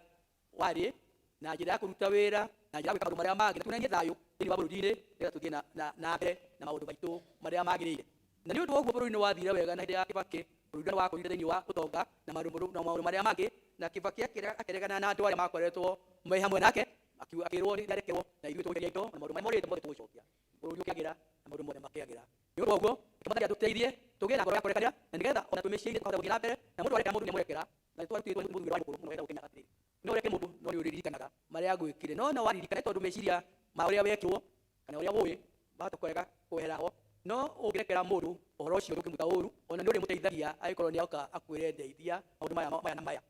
warĩ na njĩra ya kũruta wĩra, na njĩra ya gwĩka maũndũ marĩa mangĩ, na tuonanie thayũ thĩinĩ wa bũrũri-inĩ, nĩgetha tũthiĩ na mbere na maũndũ maitũ marĩa magĩrĩire. Na nĩ ũndũ wa ũguo bũrũri nĩ wathire wega na hĩndĩ ya Kibaki, bũrũri nĩ wakũrire thĩinĩ wa ũtonga na maũndũ marĩa mangĩ, na Kibaki akĩregana na andũ arĩa makoretwo me hamwe nake, akĩrwo nĩ arekerwo, na ithuĩ tũgũcaria indo na maũndũ marĩa morĩte mothe tũgũcokia. Bũrũri ũkĩagĩra na maũndũ mothe makĩagĩra. Nĩ ũndũ wa ũguo, Mwathani atũteithie tũgĩe na ngoro ya kũrekanĩra, na nĩgetha ona twĩ mĩciĩ-inĩ tũkahota gũthiĩ na mbere, na mũndũ arekera mũndũ nĩamũrekera, na nĩtwarutĩtwo nĩ mũthuri wa mũkũrũ mũno wetagwo Kenyatta atĩrĩrĩ, no ũreke mũndũ no nĩũrĩririkanaga marĩa agwĩkire. No no waririkana tondũ meciria ma ũrĩa wekirwo kana ũrĩa wũĩ wahota kũrega kwehera ho, no ũngĩrekera mũndũ ũhoro ũcio ndũngĩmwĩka ũru, ona nĩũrĩmũteithagia angĩkorwo nĩoka akwĩre ndeithia maũndũ maya maya na maya.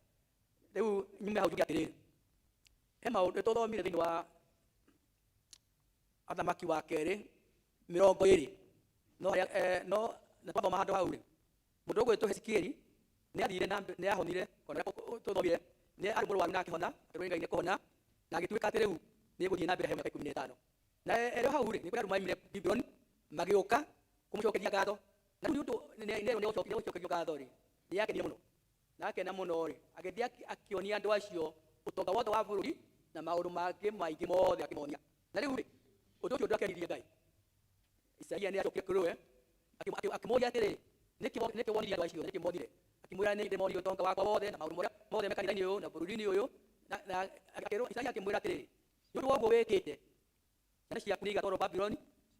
Rĩu nyume hau njuge atĩrĩrĩ, he maũndũ tũthomire thĩinĩ wa Athamaki wa kerĩ 20, no no na twathoma handũ hau rĩ, mũndũ ũgwĩtwo Hezekieli nĩathire na nĩahonire, ona tũthomire nĩ arĩ mũrwaru na akĩhona, akĩrwo nĩ Ngai nĩekũhona, na agĩtuĩka atĩ rĩu nĩegũthiĩ na mbere he mĩaka 15. Na erĩ hau rĩ, nĩ kũrĩ andũ maimire Babuloni magĩũka kũmũcokeria ngatho. Na rĩu nĩ ũndũ nĩerwo nĩegũcokerio ngatho rĩ, nĩakenire mũno. Na akena mũno rĩ, agĩthiĩ akĩonia andũ acio ũtonga wothe wa bũrũri na maũndũ mangĩ maingĩ mothe akĩmonia. Na rĩu rĩ, ũndũ ũcio ndwakenirie Ngai. Isaia nĩacokire kũrĩ we, akĩmũũria atĩrĩ, nĩkĩ wonirie andũ acio, nĩkĩ monire? Akĩmwĩra nĩ ndĩmonirie ũtonga wakwa wothe na maũndũ marĩa mothe me kanitha-inĩ ũyũ na bũrũri-inĩ ũyũ. Na akĩrwo Isaia akĩmwĩra atĩrĩrĩ, nĩ ũndũ wa ũguo wĩkĩte, ciana ciaku nĩigatwarwo Babuloni,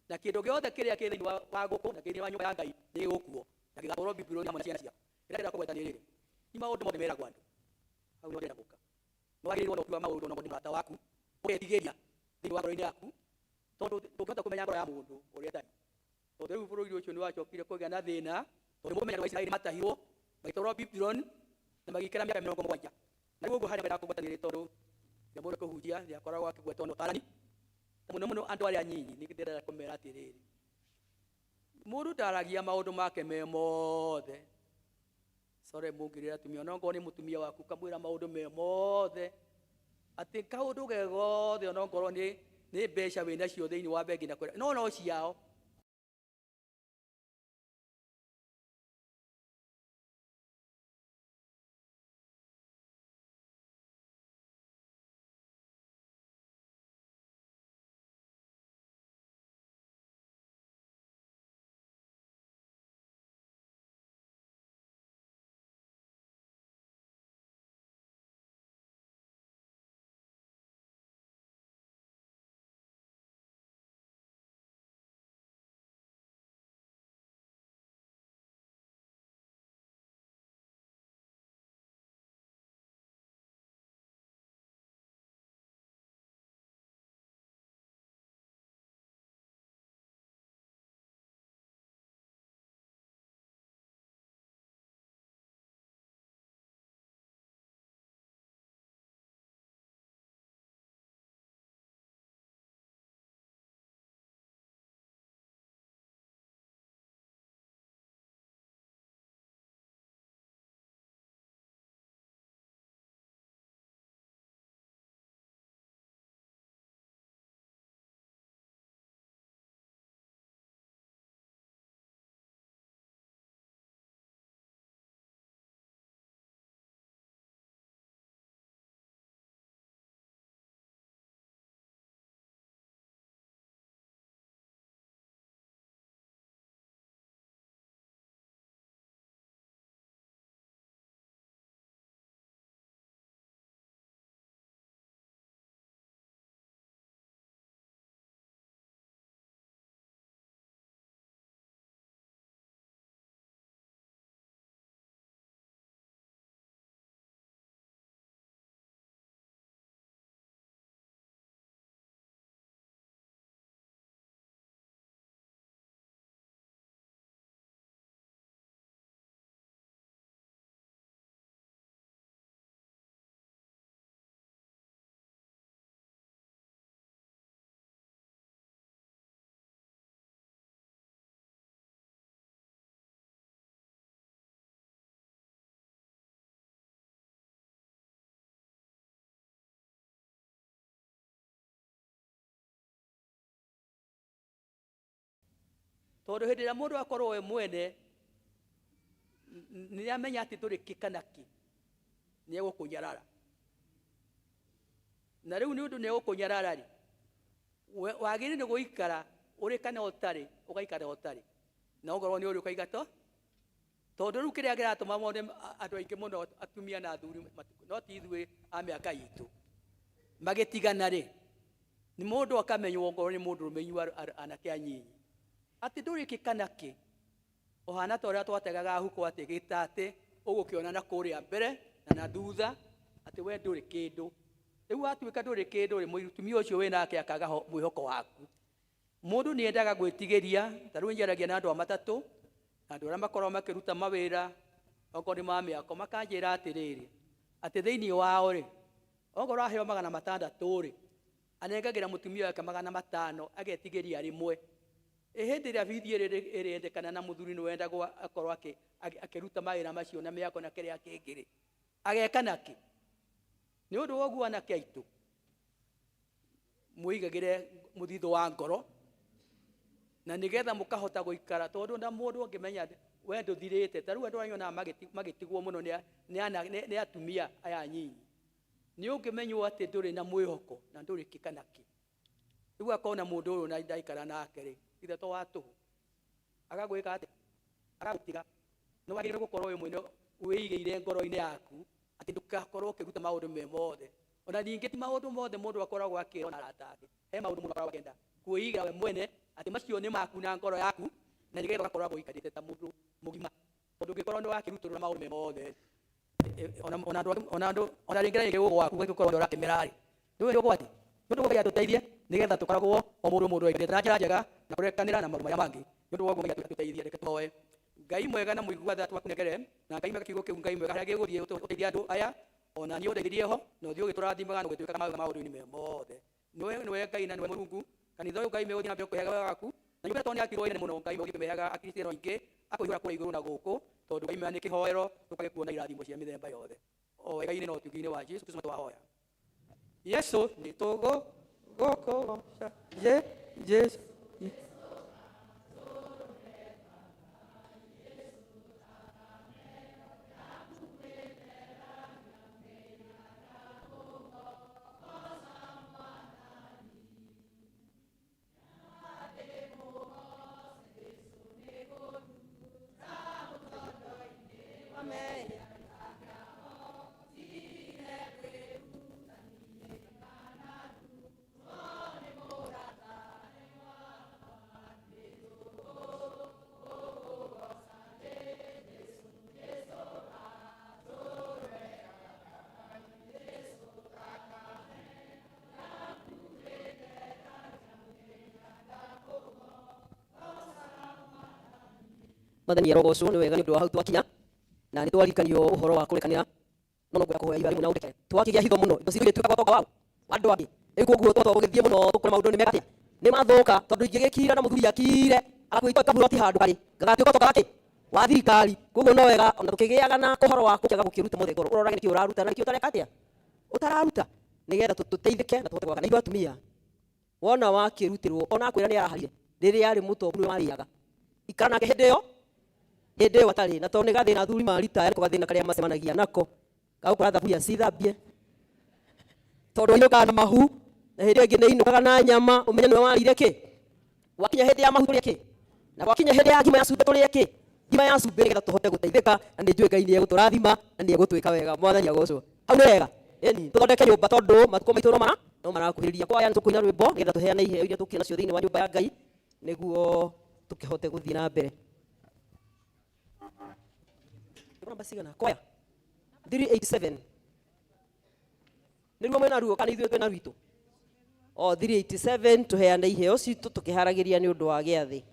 na kĩndũ gĩothe kĩrĩa kĩ thĩinĩ wa gũkũ na kĩrĩa wa nyũmba ya Ngai nĩgĩgũkuo, na gĩgatwarwo Babuloni hamwe na ciana ciaku. Kĩrĩa ndĩrenda kũgweta nĩ rĩrĩ, ti maũndũ mothe meragwo andũ. Hau nĩho ndĩrenda gũka. Nĩwagĩrĩirwo no kuua maũndũ ona mũndũ mũrata waku, ũgetigĩria thĩinĩ wa ngoro-inĩ yaku, tondũ ndũngĩhota kũmenya ngoro ya mũndũ ũrĩa ĩtariĩ. Tondũ rĩu bũrũri ũcio nĩwacokire kũgĩa na thĩna, tondũ mũmenya andũ a Isiraeli matahirwo, magĩtwarwo Babuloni, na magĩikara mĩaka 70. Na rĩu ũguo harĩa ngwenda kũgweta nĩ tondũ rĩrĩa mũndũ ekũhunjia nĩakoragwo akĩgwetwo nĩ ũtarani. Mũno mũno andũ arĩa anyinyi nĩ ndĩrenda kũmera atĩrĩrĩ, mũndũ ndaragia maũndũ make me mothe. Sorry mũngĩrĩra atumia, ona ongorwo nĩ mũtumia waku ũkamwĩra maũndũ me mothe, atĩ kaũndũ ge gothe ona ongorwo nĩ mbeca wĩnacio thĩinĩ wa bengi na kũrĩa, no ciao. Tondũ hĩndĩ ĩrĩa mũndũ akorwo we mwene nĩ amenya atĩ ndũrĩ kĩ kana kĩ, nĩ egũkũnyarara. Na rĩu nĩ ũndũ nĩ egũkũnyarara rĩ, wagĩrĩire nĩ gũikara ũrĩ kana ũtarĩ, ũgaikara ũtarĩ. Na ongorwo nĩ ũrĩ ũkaiga to, tondũ rĩu kĩrĩa kĩratũma mone andũ aingĩ mũno atumia na athuri, no ti ithuĩ a mĩaka itũ, magĩtigana rĩ, nĩ mũndũ akamenywo ongorwo nĩ mũndũrũme inyuĩ anake anyinyi, atĩ ndũrĩ kĩ kana kĩ, ũhana ta ũrĩa twategaga huko atĩ gĩtatĩ ũgũkĩona na kũrĩa mbere na na thutha atĩ we ndũrĩ kĩndũ. Rĩu watuĩka ndũrĩ kĩndũ rĩ, mũtumia ũcio wĩ nake akaga mwĩhoko waku. Mũndũ nĩ endaga gwĩtigĩria, ta rĩu njaragia na andũ a matatũ, na andũ arĩa makoragwo makĩruta mawĩra okorwo nĩ ma mĩako, makanjĩra atĩrĩrĩ, atĩ thĩinĩ wao rĩ, okorwo aheo 600 rĩ, anengagĩra mũtumia wake 500, agetigĩria rĩmwe. Ĩ hĩndĩ ĩrĩa bithi ĩrendekana na mũthuri nĩ wendagwo akorwo akĩruta mawĩra macio na mĩako na kĩrĩa kĩngĩ rĩ, ageka nakĩ? Nĩ ũndũ wa ũguo anake aitũ, mwĩigagĩre mũthithũ wa ngoro, na nĩgetha mũkahota gũikara, tondũ na mũndũ angĩmenya we ndũthirĩte, ta rĩu andũ arĩa nyonaga magĩtigwo mũno nĩ atumia aya anyinyi, nĩ ũngĩmenywo atĩ ndũrĩ na mwĩhoko na ndũrĩ kĩ kana kĩ. Rĩu akona mũndũ ũyũ na ndaikara nake rĩ, ithe to wa tũhũ, agagwĩka atĩa? Agagũtiga. Nĩ wagĩrĩirwo gũkorwo wĩ mwene wĩigĩire ngoro-inĩ yaku atĩ ndũgakorwo ũkĩruta maũndũ me mothe. Ona ningĩ ti maũndũ mothe mũndũ akoragwo akĩrwo na arata ake. He maũndũ mũndũ akoragwo akĩenda kwĩigĩra we mwene atĩ macio nĩ maku na ngoro yaku, na nĩgetha ũgakorwo ũikarĩte ta mũndũ mũgima. Tondũ ũngĩkorwo nĩ wakĩrutũrũra maũndũ me mothe, ona andũ, ona andũ, ona rĩngĩ na rĩngĩ gũkũ gwaku gũgĩkorwo nĩ ũrakĩmera rĩ, ndũĩ nĩ ũgwati. Nĩ ũndũ Ngai atũteithie nĩgetha tũkoragwo o mũndũ mũndũ aikarĩte na njĩra njega na kũrekanĩra na maũndũ marĩa mangĩ. Nĩ ũndũ wa ũguo Ngai atũteithie, reke tũhoe. Ngai mwega na mũigua tha twakũnengere, na Ngai mwega kiugo kĩu Ngai mwega harĩa gĩgũthiĩ ũteithie andũ aya, ona niĩ ũndeithirie ho, na ũthiĩ ũgĩtũrathimaga na ũgĩtwĩkaga mawega maũndũ-inĩ me mothe. Nĩwe Ngai na nĩwe Mũrungu. Kanitha ũyũ Ngai megũthiĩ na mbere kũheaga wega waku, na nyũmba ĩno tondũ nĩyakirwo ĩnene mũno, Ngai megũthiĩ kũmĩheaga Akristiano aingĩ, akũihũra kũrĩa igũrũ na gũkũ, tondũ Ngai mwega nĩ kĩhoero, tũkagĩkuona irathimo cia mĩthemba yothe. O wega-inĩ na ũtugi-inĩ wa Jesũ Kristo twahoya. Yesu nĩ tũgũkũgoca, Jesu. Mwathani arogocwo nĩ wega nĩ ũndũ wa hau twakinya, na nĩ twarikanio ũhoro wa kũrekanĩra, no no ngwenda kũhoya ihoya rĩmwe na ũndekere. Twakĩgĩa hitho mũno, indo citũ igĩtuĩka ũtonga wao wa andũ angĩ. Rĩu koguo twatwa gũgĩthiĩ mũno tũkore maũndũ nĩ meka atĩa, nĩ mathũka, tondũ ingĩgĩkira na mũthuri akire agakwĩta kaburoti handũ karĩ gagatuĩka ũtonga wake wa thirikari. Koguo no wega ona tũkĩgĩaga na ũhoro wa gũkĩaga gũkĩruta mothe ngoro, ũrorage nĩkĩ ũraruta na nĩkĩ ũtareka atĩa ũtararuta, nĩgetha tũteithĩke na tũhote gwaka. Na ithuĩ atumia, wona wakĩrutĩrwo ona akwĩra nĩ araharire rĩrĩa arĩ mũtongu nĩwe warĩaga, ikara nake hĩndĩ ĩyo, hĩndĩ ĩyo atarĩ na, tondũ nĩ gathĩna athuri maritaya, nĩko gathĩna karĩa macemanagia nako, gagũkora thaburia cithambie, tondũ ainũkaga na mahu, na hĩndĩ ĩyo ĩngĩ nĩ ainũkaga na nyama, ũmenye nĩwe warĩire kĩ. Gwakinya hĩndĩ ya mahu tũrĩe kĩ, na gwakinya hĩndĩ ya ngima ya cumbĩ tũrĩe kĩ, ngima ya cumbĩ, nĩgetha tũhote gũteithĩka, na nĩ njũĩ Ngai nĩ egũtũrathima na nĩ egũtwĩka wega. Mwathani agocwo. Hau nĩ wega. Ĩni, tũthondeke nyũmba tondũ matukũ maitũ no marakuhĩrĩria. Kwaya nĩ tũkũina rwĩmbo nĩgetha tũheane iheo iria tũkĩrĩ nacio thĩinĩ wa nyũmba ya Ngai, nĩguo tũkĩhote gũthiĩ na mbere. Namba cigana? Kwaya 387. Nĩruo mwĩna ruo kana ithuĩ twĩna rwitũ? O 387 tũheane iheo citũ tũkĩharagĩria nĩ ũndũ wa gĩathĩ.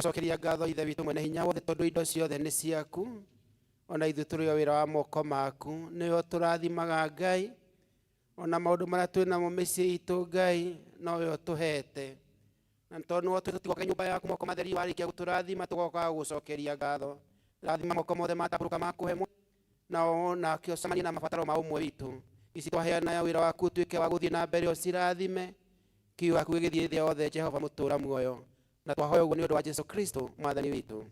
Nĩtũgũcokeria ngatho Ithe witũ mwene hinya wothe tondũ indo ciothe nĩ ciaku, ona ithuĩ tũrĩ o wĩra wa moko maku. Nĩwe ũtũrathimaga Ngai, ona maũndũ marĩa twĩ namo mĩciĩ itũ Ngai nowe ũtũhete. Na tondũ nĩwe tũtigoka nyũmba yaku moko matheri, warĩkia gũtũrathima tũgoka gũgũcokeria ngatho. Rathima moko mothe matambũrũka makũhe na nake ũcemanie na mabataro ma ũmwe witũ. Ici twaheana wĩra waku ũtuĩke wa gũthiĩ na mbere ũcirathime, kiugo gĩaku gĩgĩthiĩ thĩ yothe Jehova mũtũũra muoyo. Na twahoya ũguo nĩ ũndũ wa Jesu Kristo mwathani witũ.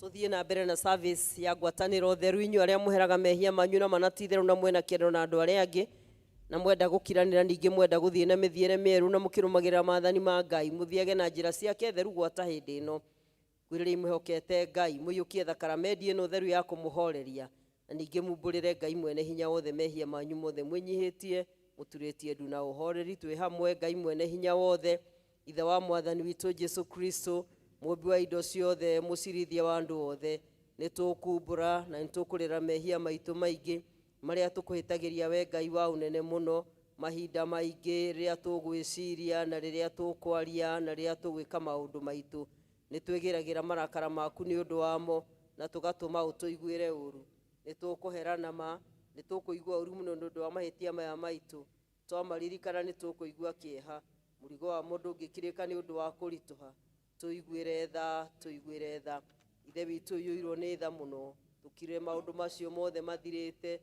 Tuthie na mbere na service ya ngwatanĩro theru inyuĩ arĩa mũheraga mehia manyu na manatitherũ na mwena kĩendo na andũ arĩa angĩ na mwenda gũkiranĩra ningĩ mwenda gũthiĩ na mĩthiĩre mĩerũ na mũkĩrũmagĩrĩra maathani ma Ngai mũthiage na njĩra ciake theru gwata hĩndĩ ĩno. Kwĩrĩrĩi mwĩhokete Ngai mũiyũkie thakaramendi ĩno theru ya kũmũhoreria na ningĩ mumbũrĩre Ngai mwene hinya wothe mehia manyu mothe mwĩnyihĩtie mũturĩtie ndu na ũhoreri. Twĩ hamwe Ngai mwene hinya wothe, Ithe wa mwathani witũ Jesu Kristo, mũmbi wa indo ciothe, mũcirithia wa andũ othe, nĩ tũkumbũra na nĩ tũkũrĩra mehia maitũ maingĩ marĩa tũkũhĩtagĩria we Ngai wa ũnene mũno mahinda maingĩ rĩrĩa tũgwĩciria na rĩrĩa tũkwaria na rĩrĩa tũgwĩka maũndũ maitũ. Nĩ twĩgĩragĩra marakara maku nĩ ũndũ wamo na tũgatũma ũtũiguĩre ũru. Nĩ tũkũherana ma, nĩ tũkũigua ũru mũno nĩ ũndũ wa mahĩtia maya maitũ. Twamaririkana nĩ tũkũigua kĩeha, mũrigo wa mũndũ ũngĩkirĩka nĩ ũndũ wa kũritũha. Tũiguĩre tha, tũiguĩre tha. Ithe witũ ũiyũirwo nĩ tha mũno, tũkire maũndũ macio mothe mathirĩte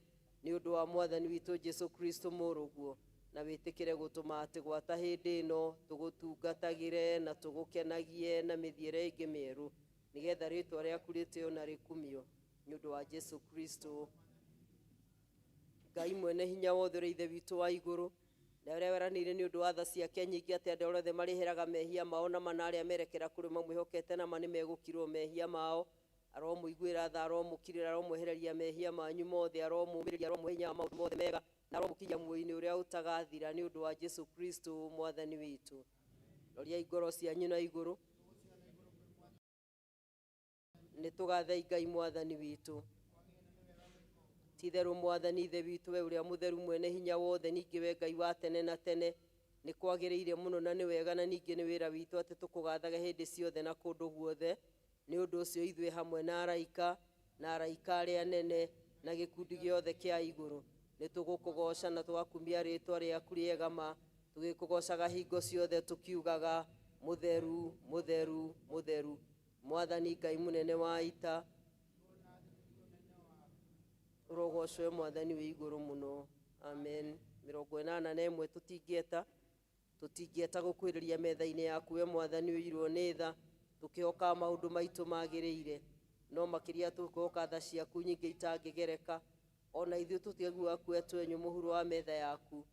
nĩ ũndũ wa mwathani witũ Jesu Kristo mũrũguo, na wĩtĩkĩre gũtũma atĩ gwata hĩndĩ ĩno tũgũtungatagĩre na tũgũkenagie na mĩthiĩre ĩngĩ mĩerũ, nĩgetha rĩtwa rĩaku rĩtĩo na rĩkumio. Nĩ ũndũ wa Jesu Kristo. Ngai mwene hinya wothe ũrĩa Ithe witũ wa igũrũ na ũrĩa weranĩire nĩ ũndũ wa tha ciake nyingĩ atĩ andũ arĩa othe marĩheraga mehia mao na mana arĩa merekera kũrĩ mamwĩhokete na ma nĩ megũkirwo mehia mao. Aromũiguĩra tha, aromũkirĩra, aromwehereria mehia manyu mothe, aromũmĩrĩria, aromũhe hinya wa maũndũ mothe mega na aromũkinyia muoyo-inĩ ũrĩa ũtagathira nĩ ũndũ wa Jesu Kristo mwathani witũ. Roriai ngoro cianyu na igũrũ. Nĩ tũgathei Ngai mwathani witũ. Ti-itherũ mwathani Ithe witũ, we ũrĩa mũtheru mwene hinya wothe, ningĩ we Ngai wa tene na tene, nĩ kwagĩrĩire mũno na nĩ wega na ningĩ nĩ wĩra witũ atĩ tũkũgathage hĩndĩ ciothe na kũndũ guothe. Nĩ ũndũ ũcio ithuĩ hamwe na araika na araika arĩa anene na gĩkundi gĩothe kĩa igũrũ nĩ tũgũkũgooca na tũgakumia rĩĩtwa rĩaku rĩega ma, tũgĩkũgoocaga hingo ciothe tũkiugaga mũtheru, mũtheru, mũtheru, mwathani Ngai mũnene wa ita. Ũrogocwo mwathani wĩ igũrũ mũno. Amen. 81 tũtingĩeta tũtingĩeta gũkwĩrĩria metha-inĩ yaku we mwathani ũirwo nĩ tha, tũkĩhoka maũndũ maitũ magĩrĩire, no makĩria tũkĩhoka tha ciaku nyingĩ itangĩgereka. Ona ithuĩ tũtiaguaga kuoya twenyũ mũhuro wa metha yaku,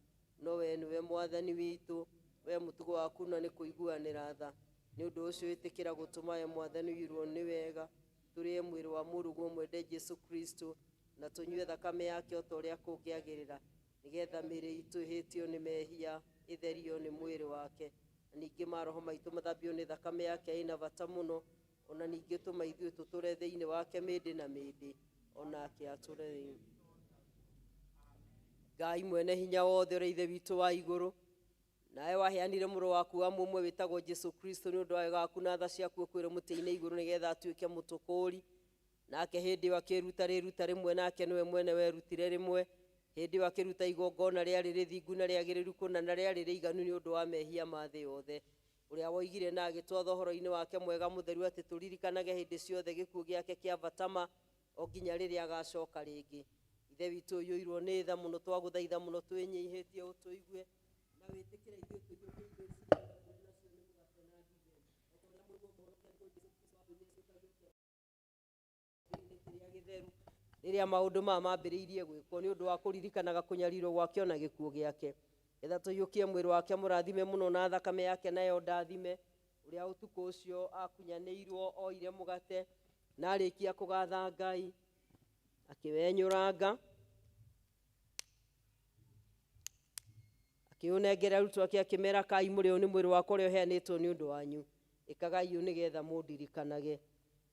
no we nĩwe mwathani witũ, we mũtugo waku na nĩ kũiguanĩra tha. Nĩ ũndũ ũcio ĩtĩkĩra gũtũma we mwathani ũirwo nĩ wega tũrĩe mwĩrĩ wa mũrũguo mwende Jesu Kristo na tũnyue thakame yake o ta ũrĩa kũngĩagĩrĩra, nĩgetha mĩĩrĩ itũ ĩhĩtio nĩ mehia ĩtherio nĩ mwĩrĩ wake, na ningĩ maroho maitũ mathambio nĩ thakame yake ĩna bata mũno, ona ningĩ tũma ithuĩ tũtũre thĩinĩ wake mĩndĩ na mĩndĩ, onake atũre thĩinĩ. Ngai mwene hinya wothe ũrĩa Ithe witũ wa igũrũ, nawe waheanire mũrũ waku wa mũmwe wĩtagwo Jesu Kristo nĩ ũndũ wa wega waku na tha ciaku ũkwĩre mũtĩ-inĩ igũrũ nĩgetha atuĩke mũtũkũũri. Nake hĩndĩ ĩyo akĩruta rĩruta rĩmwe, nake nĩwe mwene werutire rĩmwe. Hĩndĩ ĩyo akĩruta igongona rĩarĩ rĩthingu na rĩagĩrĩru kũna na rĩarĩ rĩiganu nĩ ũndũ wa mehia ma thĩ yothe. Ũrĩa woigire na agĩtwatha ũhoro-inĩ wake mwega mũtheru atĩ tũririkanage hĩndĩ ciothe gĩkuũ gĩake kĩa bata ma o nginya rĩrĩa agacoka rĩngĩ. Ithe witũ ũiyũirwo nĩ tha mũno, twagũthaitha mũno twĩnyihĩtie ũtũigue na wĩtĩkĩre ithuĩ tũiyũkie indo ici nacio nĩ mũgate na ndibei. O ta ũrĩa mũrũguo mũhonokia Jesu Kristo wambĩrĩirie ciũka kĩrĩa gĩtheru rĩrĩa maũndũ maya mambĩrĩirie gwĩkwo nĩ ũndũ wa kũririkanaga kũnyarirwo gwake ona gĩkuũ gĩake, getha tũiyũkie mwĩrĩ wake mũrathime mũno na thakame yake nayo ndathime, ũrĩa ũtukũ ũcio akunyanĩirwo oire mũgate na arĩkia kũgatha Ngai akĩwenyũranga akĩũnengera arutwo ake akĩmera, kai mũrĩ ũyũ nĩ mwĩrĩ wakwa ũrĩa ũheanĩtwo nĩ ũndũ wanyu, ĩkagai ũũ nĩgetha mũndirikanage.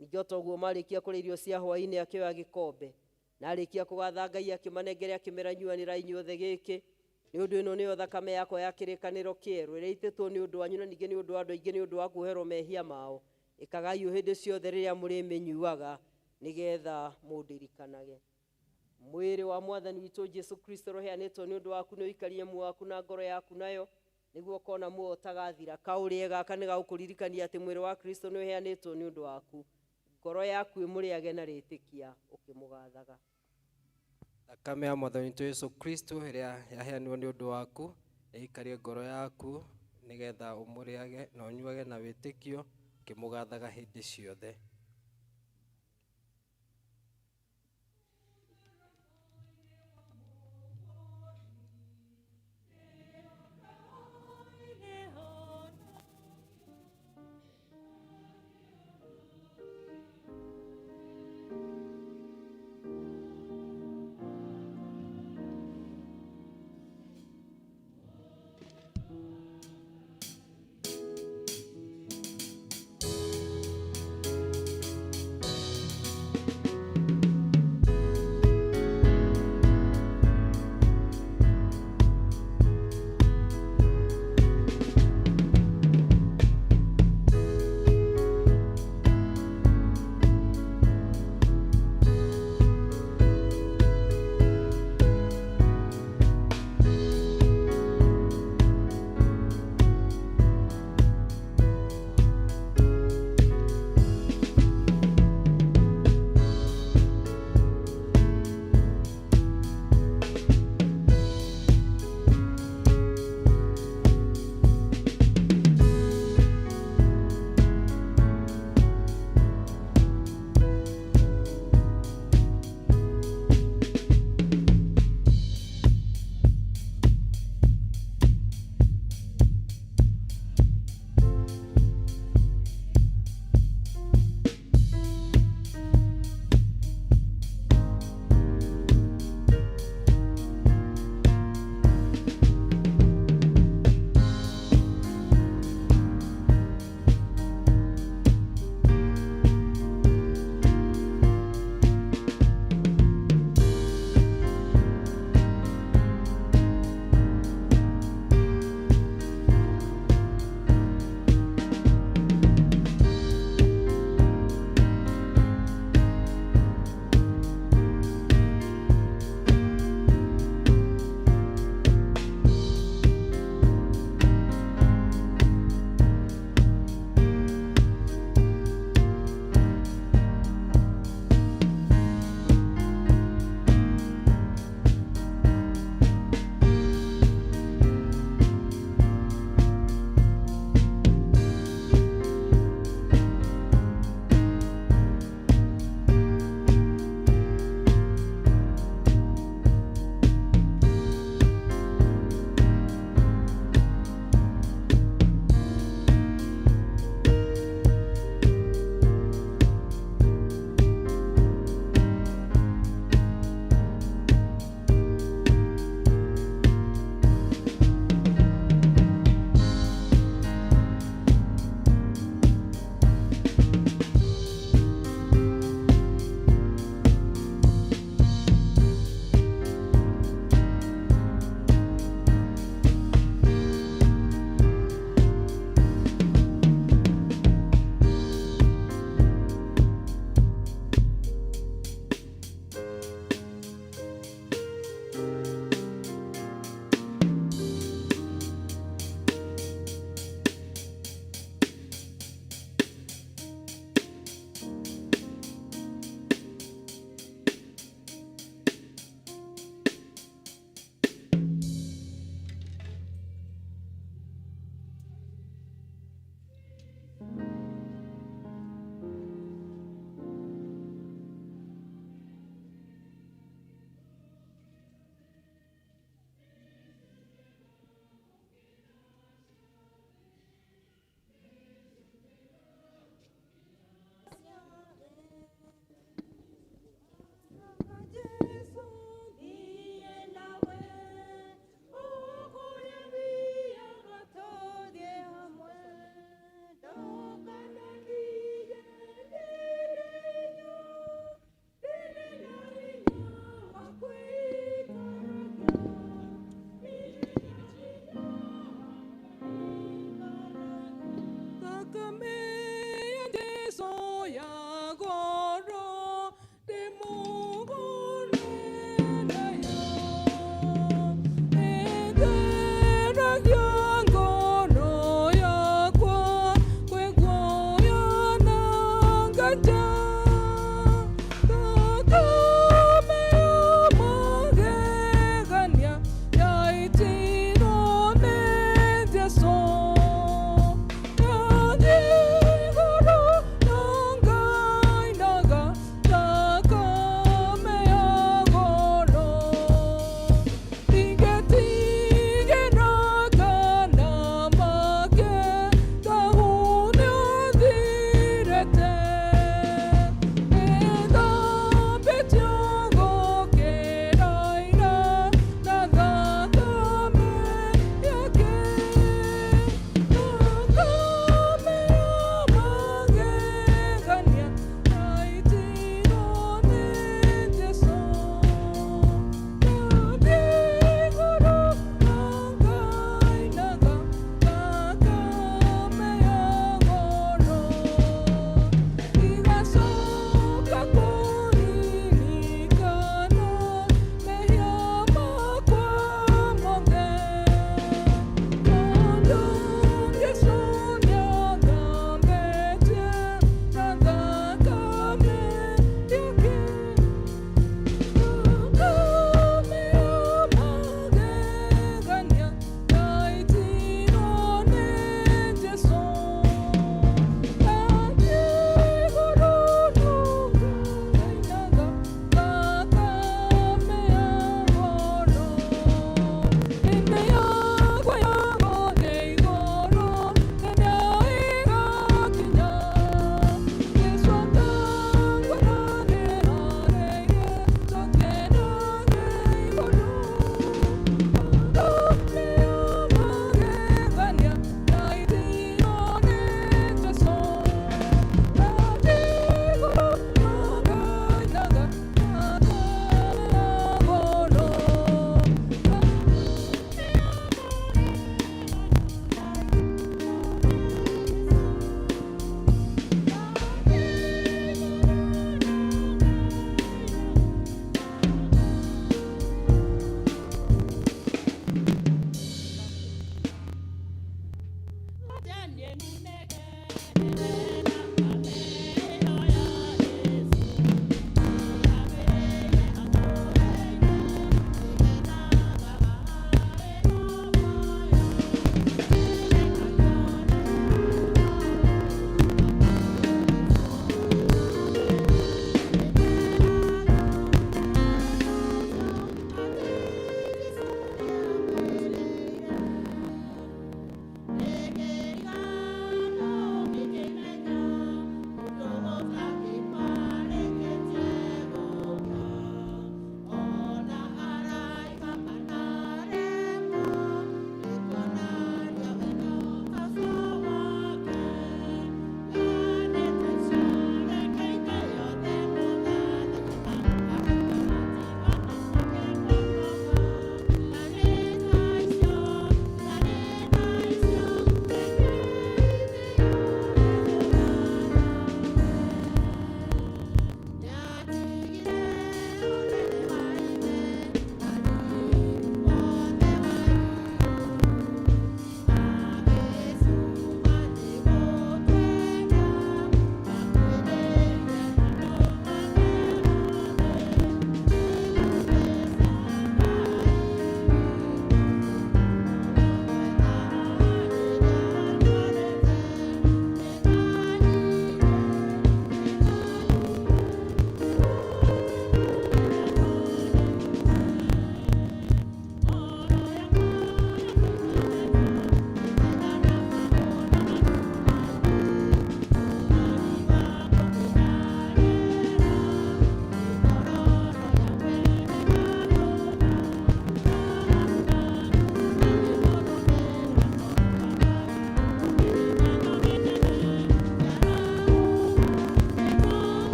Ningĩ o ta ũguo marĩkia kũrĩa irio cia hwaĩ-inĩ akĩoya gĩkombe na arĩkia kũgatha Ngai akĩmanengera akĩmera, nyuanĩrai inyuothe gĩkĩ, nĩ ũndũ ĩno nĩyo thakame yakwa ya kĩrĩkanĩro kĩerũ ĩrĩa ĩitĩtwo nĩ ũndũ wanyu na ningĩ nĩ ũndũ wa andũ aingĩ nĩ ũndũ wa kuoherwo mehia mao. Ĩkagai ũũ hĩndĩ ciothe rĩrĩa mũrĩmĩnyuaga nĩgetha mũndirikanage. Mwĩrĩ wa mwathani witũ Jesu Kristo ũrĩa ũheanĩtwo nĩ ũndũ waku nĩ ũikarie muoyo waku na ngoro yaku nayo, nĩguo ũkona muoyo ũtagathira. Kaũrĩe gaka nĩ gagũkũririkania atĩ mwĩrĩ wa Kristo nĩ ũheanĩtwo nĩ ũndũ waku. Ngoro yaku ĩmũrĩage na rĩtĩkia ũkĩmũgathaga. Thakame ya mwathani witũ Yesu Kristo ĩrĩa yaheanirwo nĩ ũndũ waku ĩikarie ngoro yaku nĩgetha ũmũrĩage na ũnyuage na wĩtĩkio ũkĩmũgathaga hĩndĩ ciothe.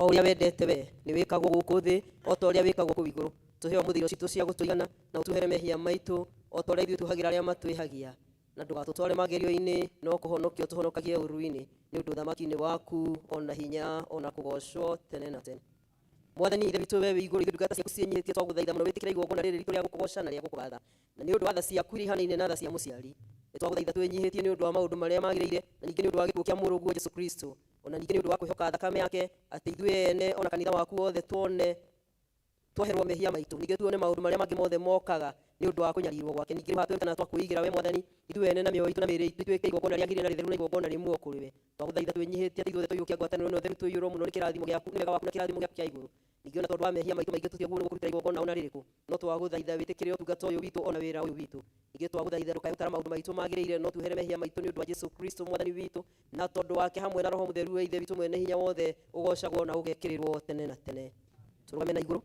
O ũrĩa wendete we nĩ wĩkagwo gũkũ thĩ o ta ũrĩa wĩkagwo kũu igũrũ. Tũhe ũmũthĩ irio citũ cia gũtũigana, na ũtuohere mehia maitũ o ta ũrĩa ithuĩ tuohagĩra arĩa matwĩhagia. Na ndũgatũtware magerio-inĩ, no kũhonokia ũtũhonokagie ũũru-inĩ, nĩ ũndũ ũthamaki nĩ waku, o na hinya, o na kũgoocwo tene na tene. Mwathani Ithe witũ we wĩ igũrũ, ithuĩ ndungata ciaku ciĩnyihĩtie twagũthaitha mũno wĩtĩkĩre igongona rĩrĩ ritũ rĩa gũkũgooca na rĩa gũkũgatha. Na nĩ ũndũ wa tha ciaku iria ihanaine na tha cia mũciari, nĩ twagũthaitha twĩnyihĩtie nĩ ũndũ wa maũndũ marĩa magĩrĩire, na ningĩ nĩ ũndũ wa gĩkuũ kĩa mũrũguo Jesũ Kristo, o na ningĩ nĩ ũndũ wa kwĩhoka thakame yake, atĩ ithuĩ ene o na kanitha waku wothe tuone twoherwo mehia maitũ, ningĩ tuone maũndũ marĩa mangĩ mothe mokaga nĩ ũndũ wa kũnyarirwo gwake. Ningĩ rĩu haha twetana twakwĩigĩra we Mwathani, ithuĩ ene na mĩoyo itũ na mĩĩrĩ itũ ituĩke igongona rĩagĩrĩire na rĩtheru na igongona rĩ muoyo kũrĩ we. Twagũthaitha twĩnyihĩtie atĩ ithuothe tũiyũkia ngwatanĩro ĩno theru, tũiyũrwo mũno nĩ kĩrathimo gĩaku, nĩ wega waku na kĩrathimo gĩaku kĩa igũrũ. Ningĩ ona tondũ wa mehia maitũ maingĩ tũtiagĩrĩirwo nĩ gũkũrutĩra igongona ona rĩrĩkũ, no twagũthaitha wĩtĩkĩre ũtungata ũyũ witũ ona wĩra ũyũ witũ. Ningĩ twagũthaitha ndũkae gũtara maũndũ maitũ magĩrĩire, no tuohere mehia maitũ nĩ ũndũ wa Jesũ Kristo Mwathani witũ, na tondũ wake hamwe na Roho Mũtheru we Ithe witũ mwene hinya wothe, ũgoocagwo na ũgekĩrĩrwo tene na tene. Tũrũgame na igũrũ.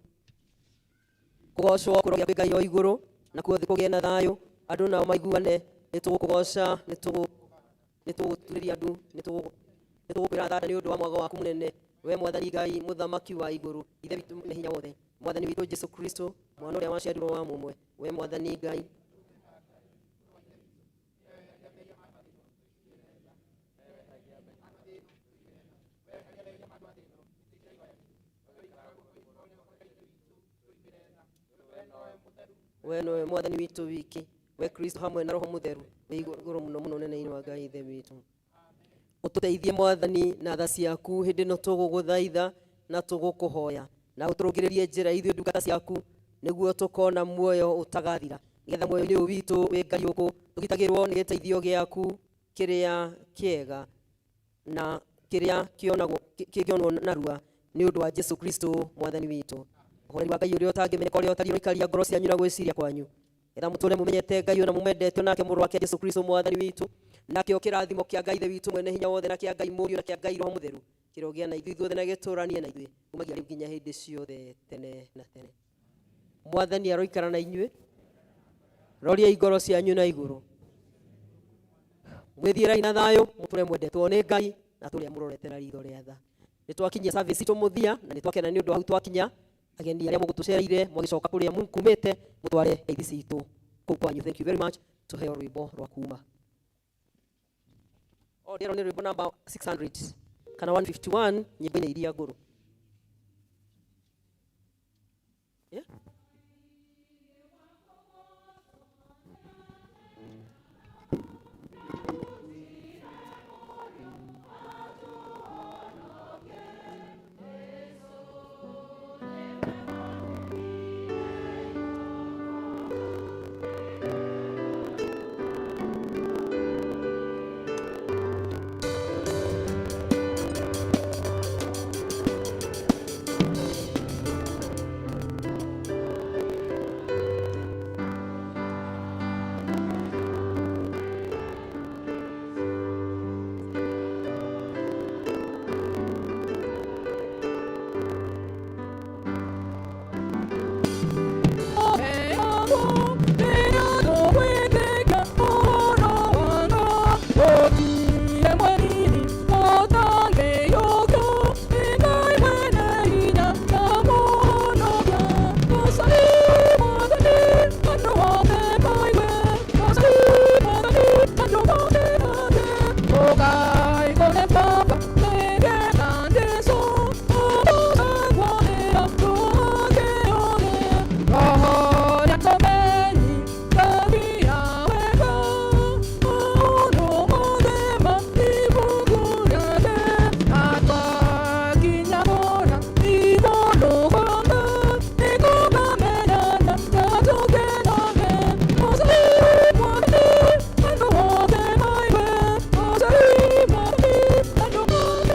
Kũgoocwo kũrogĩa kwĩ Ngai o igũrũ, nakuo thĩ kũgĩe na thayũ, andũ nao maiguane. Nĩ tũgũkũgooca, nĩ tũgũturĩria ndu, nĩ tũgũkwĩra thanda nĩ ũndũ wa mwago waku mũnene, we Mwathani Ngai, Mũthamaki wa igũrũ, Ithe witũ mwene hinya wothe, Mwathani witũ Jesũ Kristo, mwana ũrĩa waciarirwo wa mũmwe, we Mwathani Ngai. We nowe Mwathani witũ wiki, we Kristo hamwe na Roho Mũtheru, wĩ igũrũ mũno mũno ũnene-inĩ wa Ngai Ithe witũ. Ũtũteithie Mwathani na tha ciaku hĩndĩ ĩno tũgũgũthaitha na tũgũkũhoya, na ũtũrũngĩrĩrie njĩra ithuĩ ndungata ciaku, nĩguo tũkona muoyo ũtagathira, nĩgetha muoyo-inĩ ũyũ witũ wĩ Ngai ũkũ tũgitagĩrwo nĩ gĩteithio gĩaku kĩrĩa kĩega na kĩrĩa kĩngĩonwo narua nĩ ũndũ wa Jesũ Kristo Mwathani witũ. Ũhoreri wa Ngai ũrĩa ũtangĩmenyeka ũrĩa ũtariĩ ũroikaria ngoro cianyu na gwĩciria kwanyu, getha mũtũre mũmenyete Ngai na mũmwendete nake mũrũ wake Jesũ Kristo Mwathani witũ. Nakĩo kĩrathimo kĩa Ngai Ithe witũ mwene hinya wothe na kĩa Ngai Mũriũ na kĩa Ngai Roho Mũtheru kĩrogĩa na ithuĩ ithuothe na gĩtũũranie na ithuĩ kumagia rĩu nginya hĩndĩ ciothe tene na tene. Mwathani aroikara na inyuĩ. Roriai ngoro cianyu na igũrũ. Mwĩthiĩrei na thayũ, mũtũre mwendetwo nĩ Ngai na tũrĩa mũrorete na ritho rĩa tha. Nĩ twakinyia service itũ mũthia na nĩ twakena nĩ ũndũ wa hau twakinya. Ageni arĩa mũgũtũcereire mwagĩcoka kũrĩa kumĩte mũtware ngeithi citũ kũu kwanyu. Thank you very much. Tũheo rwĩmbo rwa kuma. O ndĩrona nĩ rwĩmbo namba 600 kana 151 nyĩmbo-inĩ iria ngũrũ.